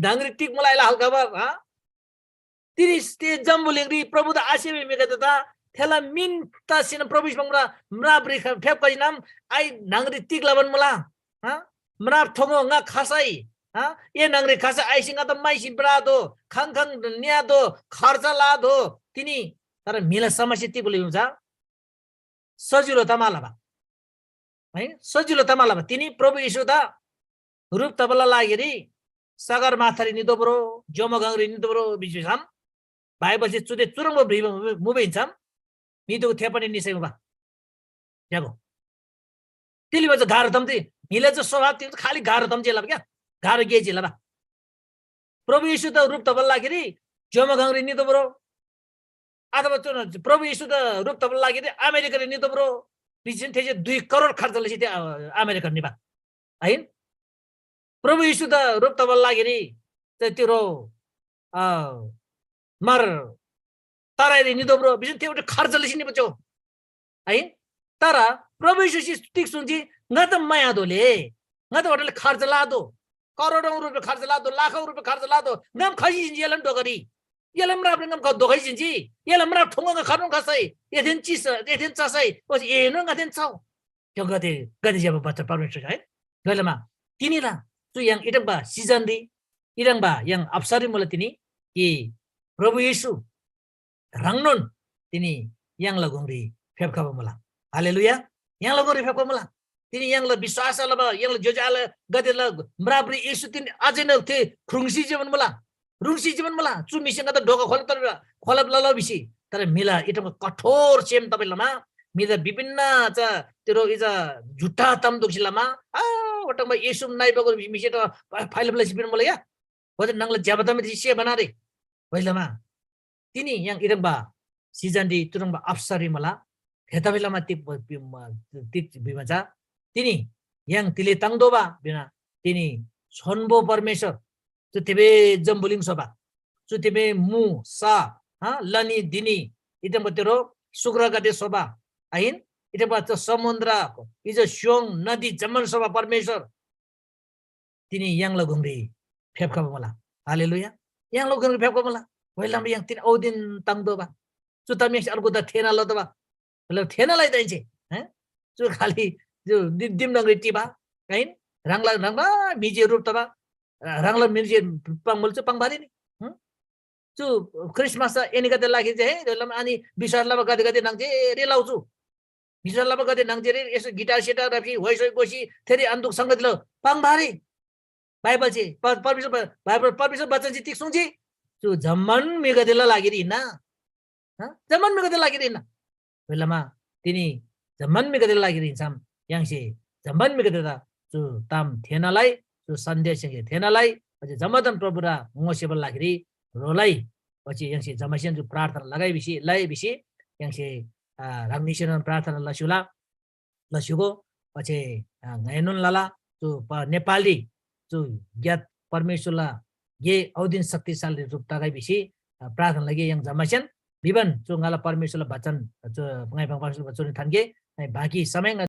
ढाङरी टिक मुला आइला हल्काबर, हँ? तिनी ते जम्‍बुलिङरी प्रभुदा आसेबा म्‍हिगदेदा थेला मिन तसीन प्रभु येशू म्रा म्रापरी फेप्‍खजीनम आइ न्‍हङरी तिग लबान मुला? हा? म्राप थोङो ङा खसै, हा? ए न्‍हङरी खसै आइसी ङादा माइसी ब्रादो, खङ खङ न्‍यादो, खर्च लादो तिनी। तर म्‍हिला समस्या तिग बुले हुन्छ? सजिलो तमा लबा। है? सजिलो तमा लबा। तिनी प्रभु येशूदा रूप तबला लागिरी सगरमाथारी नितोब्रो, जमगङरी नितोब्रो भिसी भिसम बाइबलसे चुदे चुह्रङ्बा भ्रिबा मुबा हिन्सम म्‍हिदुगु थेपनी निसै मुबा। ज्‍यागो। तिली बजा गाह्रो तम ति म्‍हिले जो स्वभाव तिल खाली गाह्रो तम जे लबा क्या? गाह्रो गे जे लबा। प्रभु येशू त रूप तबला लागिरी जमगङरी नितोब्रो। अथवा चुन प्रभु येशू त रूप तबला लागिरी अमेरिकारी नितोब्रो। बिजिन थेसे दुई करोड खर्च लसी ते अमेरिका निबा। आइन? प्रभु येशू त रूप तबला लागिरी ते तिरो अ मर तराईरी नितोब्रो बिजिन ते उठे खर्च लसी निबा चो। आइन? तर प्रभु येशूसे तिग सुन्‍जी, ङा त माया दोले, ङा त होटल खर्च लादो, करोडौं रुपियाँ खर्च लादो, लाखौं रुपियाँ खर्च लादो, ङाम खसी जिन्‍जी एलम डोगरी। एलम राप ङाम ख दोखै जिन्‍जी। एलम राप ठोंगा खर्नु खसै, एथेन चिस, एथेन चसै, ओस एनो ङाथेन चौ। त्यो गते गते ज्‍यबा बच्चा परमेश्‍वर है। गलमा तिनीला चु य्‍हाङ इटङ्बा सिजनरी इटङ्बा य्‍हाङ अप्सरी मुला तिनी कि प्रभु येशू ह्राङनोन तिनी य्‍हाङला गुङरी फेप्‍खबा मुला। हालेलुया। य्‍हाङला गुङरी फेप्‍खबा मुला। तिनी य्‍हाङला विश्‍वास लबा य्‍हाङला ज्‍योज्‍यो आले गदेला म्रापरी येशू तिनी अझै न थे ख्रुङ्सी जीवन मुला। ह्रुङ्सी जीवन मुला। चु म्‍हिसे ङादा ढोका खोलब तर खोलब लला भिसी। तर म्‍हिला इटम कठोर सेम तबै लमा म्‍हिदा विभिन्न चा तिरो इजा झुट्टा तम दुखी लमा आ वटङबा येशू नाइ बगो म्‍हिसे त फाइलब लसी पिन मुला या। ओजन नङला ज्‍यबा तमे से बना रे। वैलमा तिनी य्‍हाङ इरङ्बा सिजनरी तुरुङ्बा अप्सरी मुला। थेतबासेलमा तिग तिग भिमा चा तिनी य्‍हाङ तिले ताङ्तोःबा भिना तिनी छोन्‍बो परमेश्‍वर चु थेबे जम्‍बुलिङ स्‍होबा। चु थेबे मु सा हा लनी दिनी इतम तेरो सुग्रगदे स्‍होबा। आहिन? इतम च समुन्द्र इज स्‍योङ नदी जम्‍मान स्‍होबा परमेश्‍वर। तिनी य्‍हाङला गुङरी फेप्‍खबा मुला। हालेलुया। य्‍हाङला गुङरी फेप्‍खबा मुला। वैलम य्‍हाङ तिनी औदिन ताङ्तोःबा। चु ताम य्‍हाङसे अर्गुदा थेःना लतोःबा। मतलब थेःना लइ दाइन्‍से, हैं? चु खालि चु दि-, दिम न्‍हङरी टिबा, आहिन? ह्राङला ह्राङला म्‍हि जे रूप तबा, ह्राङला म्‍हि जे पाङ मुल चु पाङ बारी नि। हं? चु क्रिसमस एनीगदे लागि जे, हे, लम अनि विश्वास लबा गदे गदे न्‍हङ जे रे लाउ चु। विश्वास लबा गदे न्‍हङ जे रे यसो गिटार सिटार राप्‍सी, होइसोइ गोसी, थेरी अन्दुक संगति लउ। पाङ बारी। बाइबल चाहिँ प-, परमेश्वर ब-, बाइबल परमेश्वर वचन चाहिँ तिग सुङ्जी? चु जम्‍मान म्‍हिगदेला लागिरी हिन्‍ना। हँ? जम्‍मान म्‍हिगदेला लागिरी हिन्‍ना। बेलामा तिनी जम्‍मान म्‍हिगदेला लागिरी हिन्‍सम य्‍हाङसे जम्‍मान म्‍हिगदेदा चु ताम थेःना लइ, चु सन्देश य्‍हाङसे थेःना लइ, ओच्‍छे जम्‍मादान प्रभुदा ङोसेबाला लागिरी ह्रो लइ। ओच्‍छे य्‍हाङसे जम्‍मासेन चु प्रार्थना लगै भिसी, लइ भिसी य्‍हाङसे, आ, ह्राङनीसेनोन प्रार्थना लस्‍युला। लस्‍युगो, ओच्‍छे, अ, ङाइनोन लला, चु प-, नेपालरी चु ज्ञात परमेश्‍वरला गे औदिन शक्तिशाली रूप तगै भिसी, अ, प्रार्थना लगे य्‍हाङ जम्‍मासेन भिबान चु ङाला परमेश्‍वरला बचन, चु ङाइ परमेश्‍वरला बचन थान्‍गे, ङाइ बाँकी समय ङा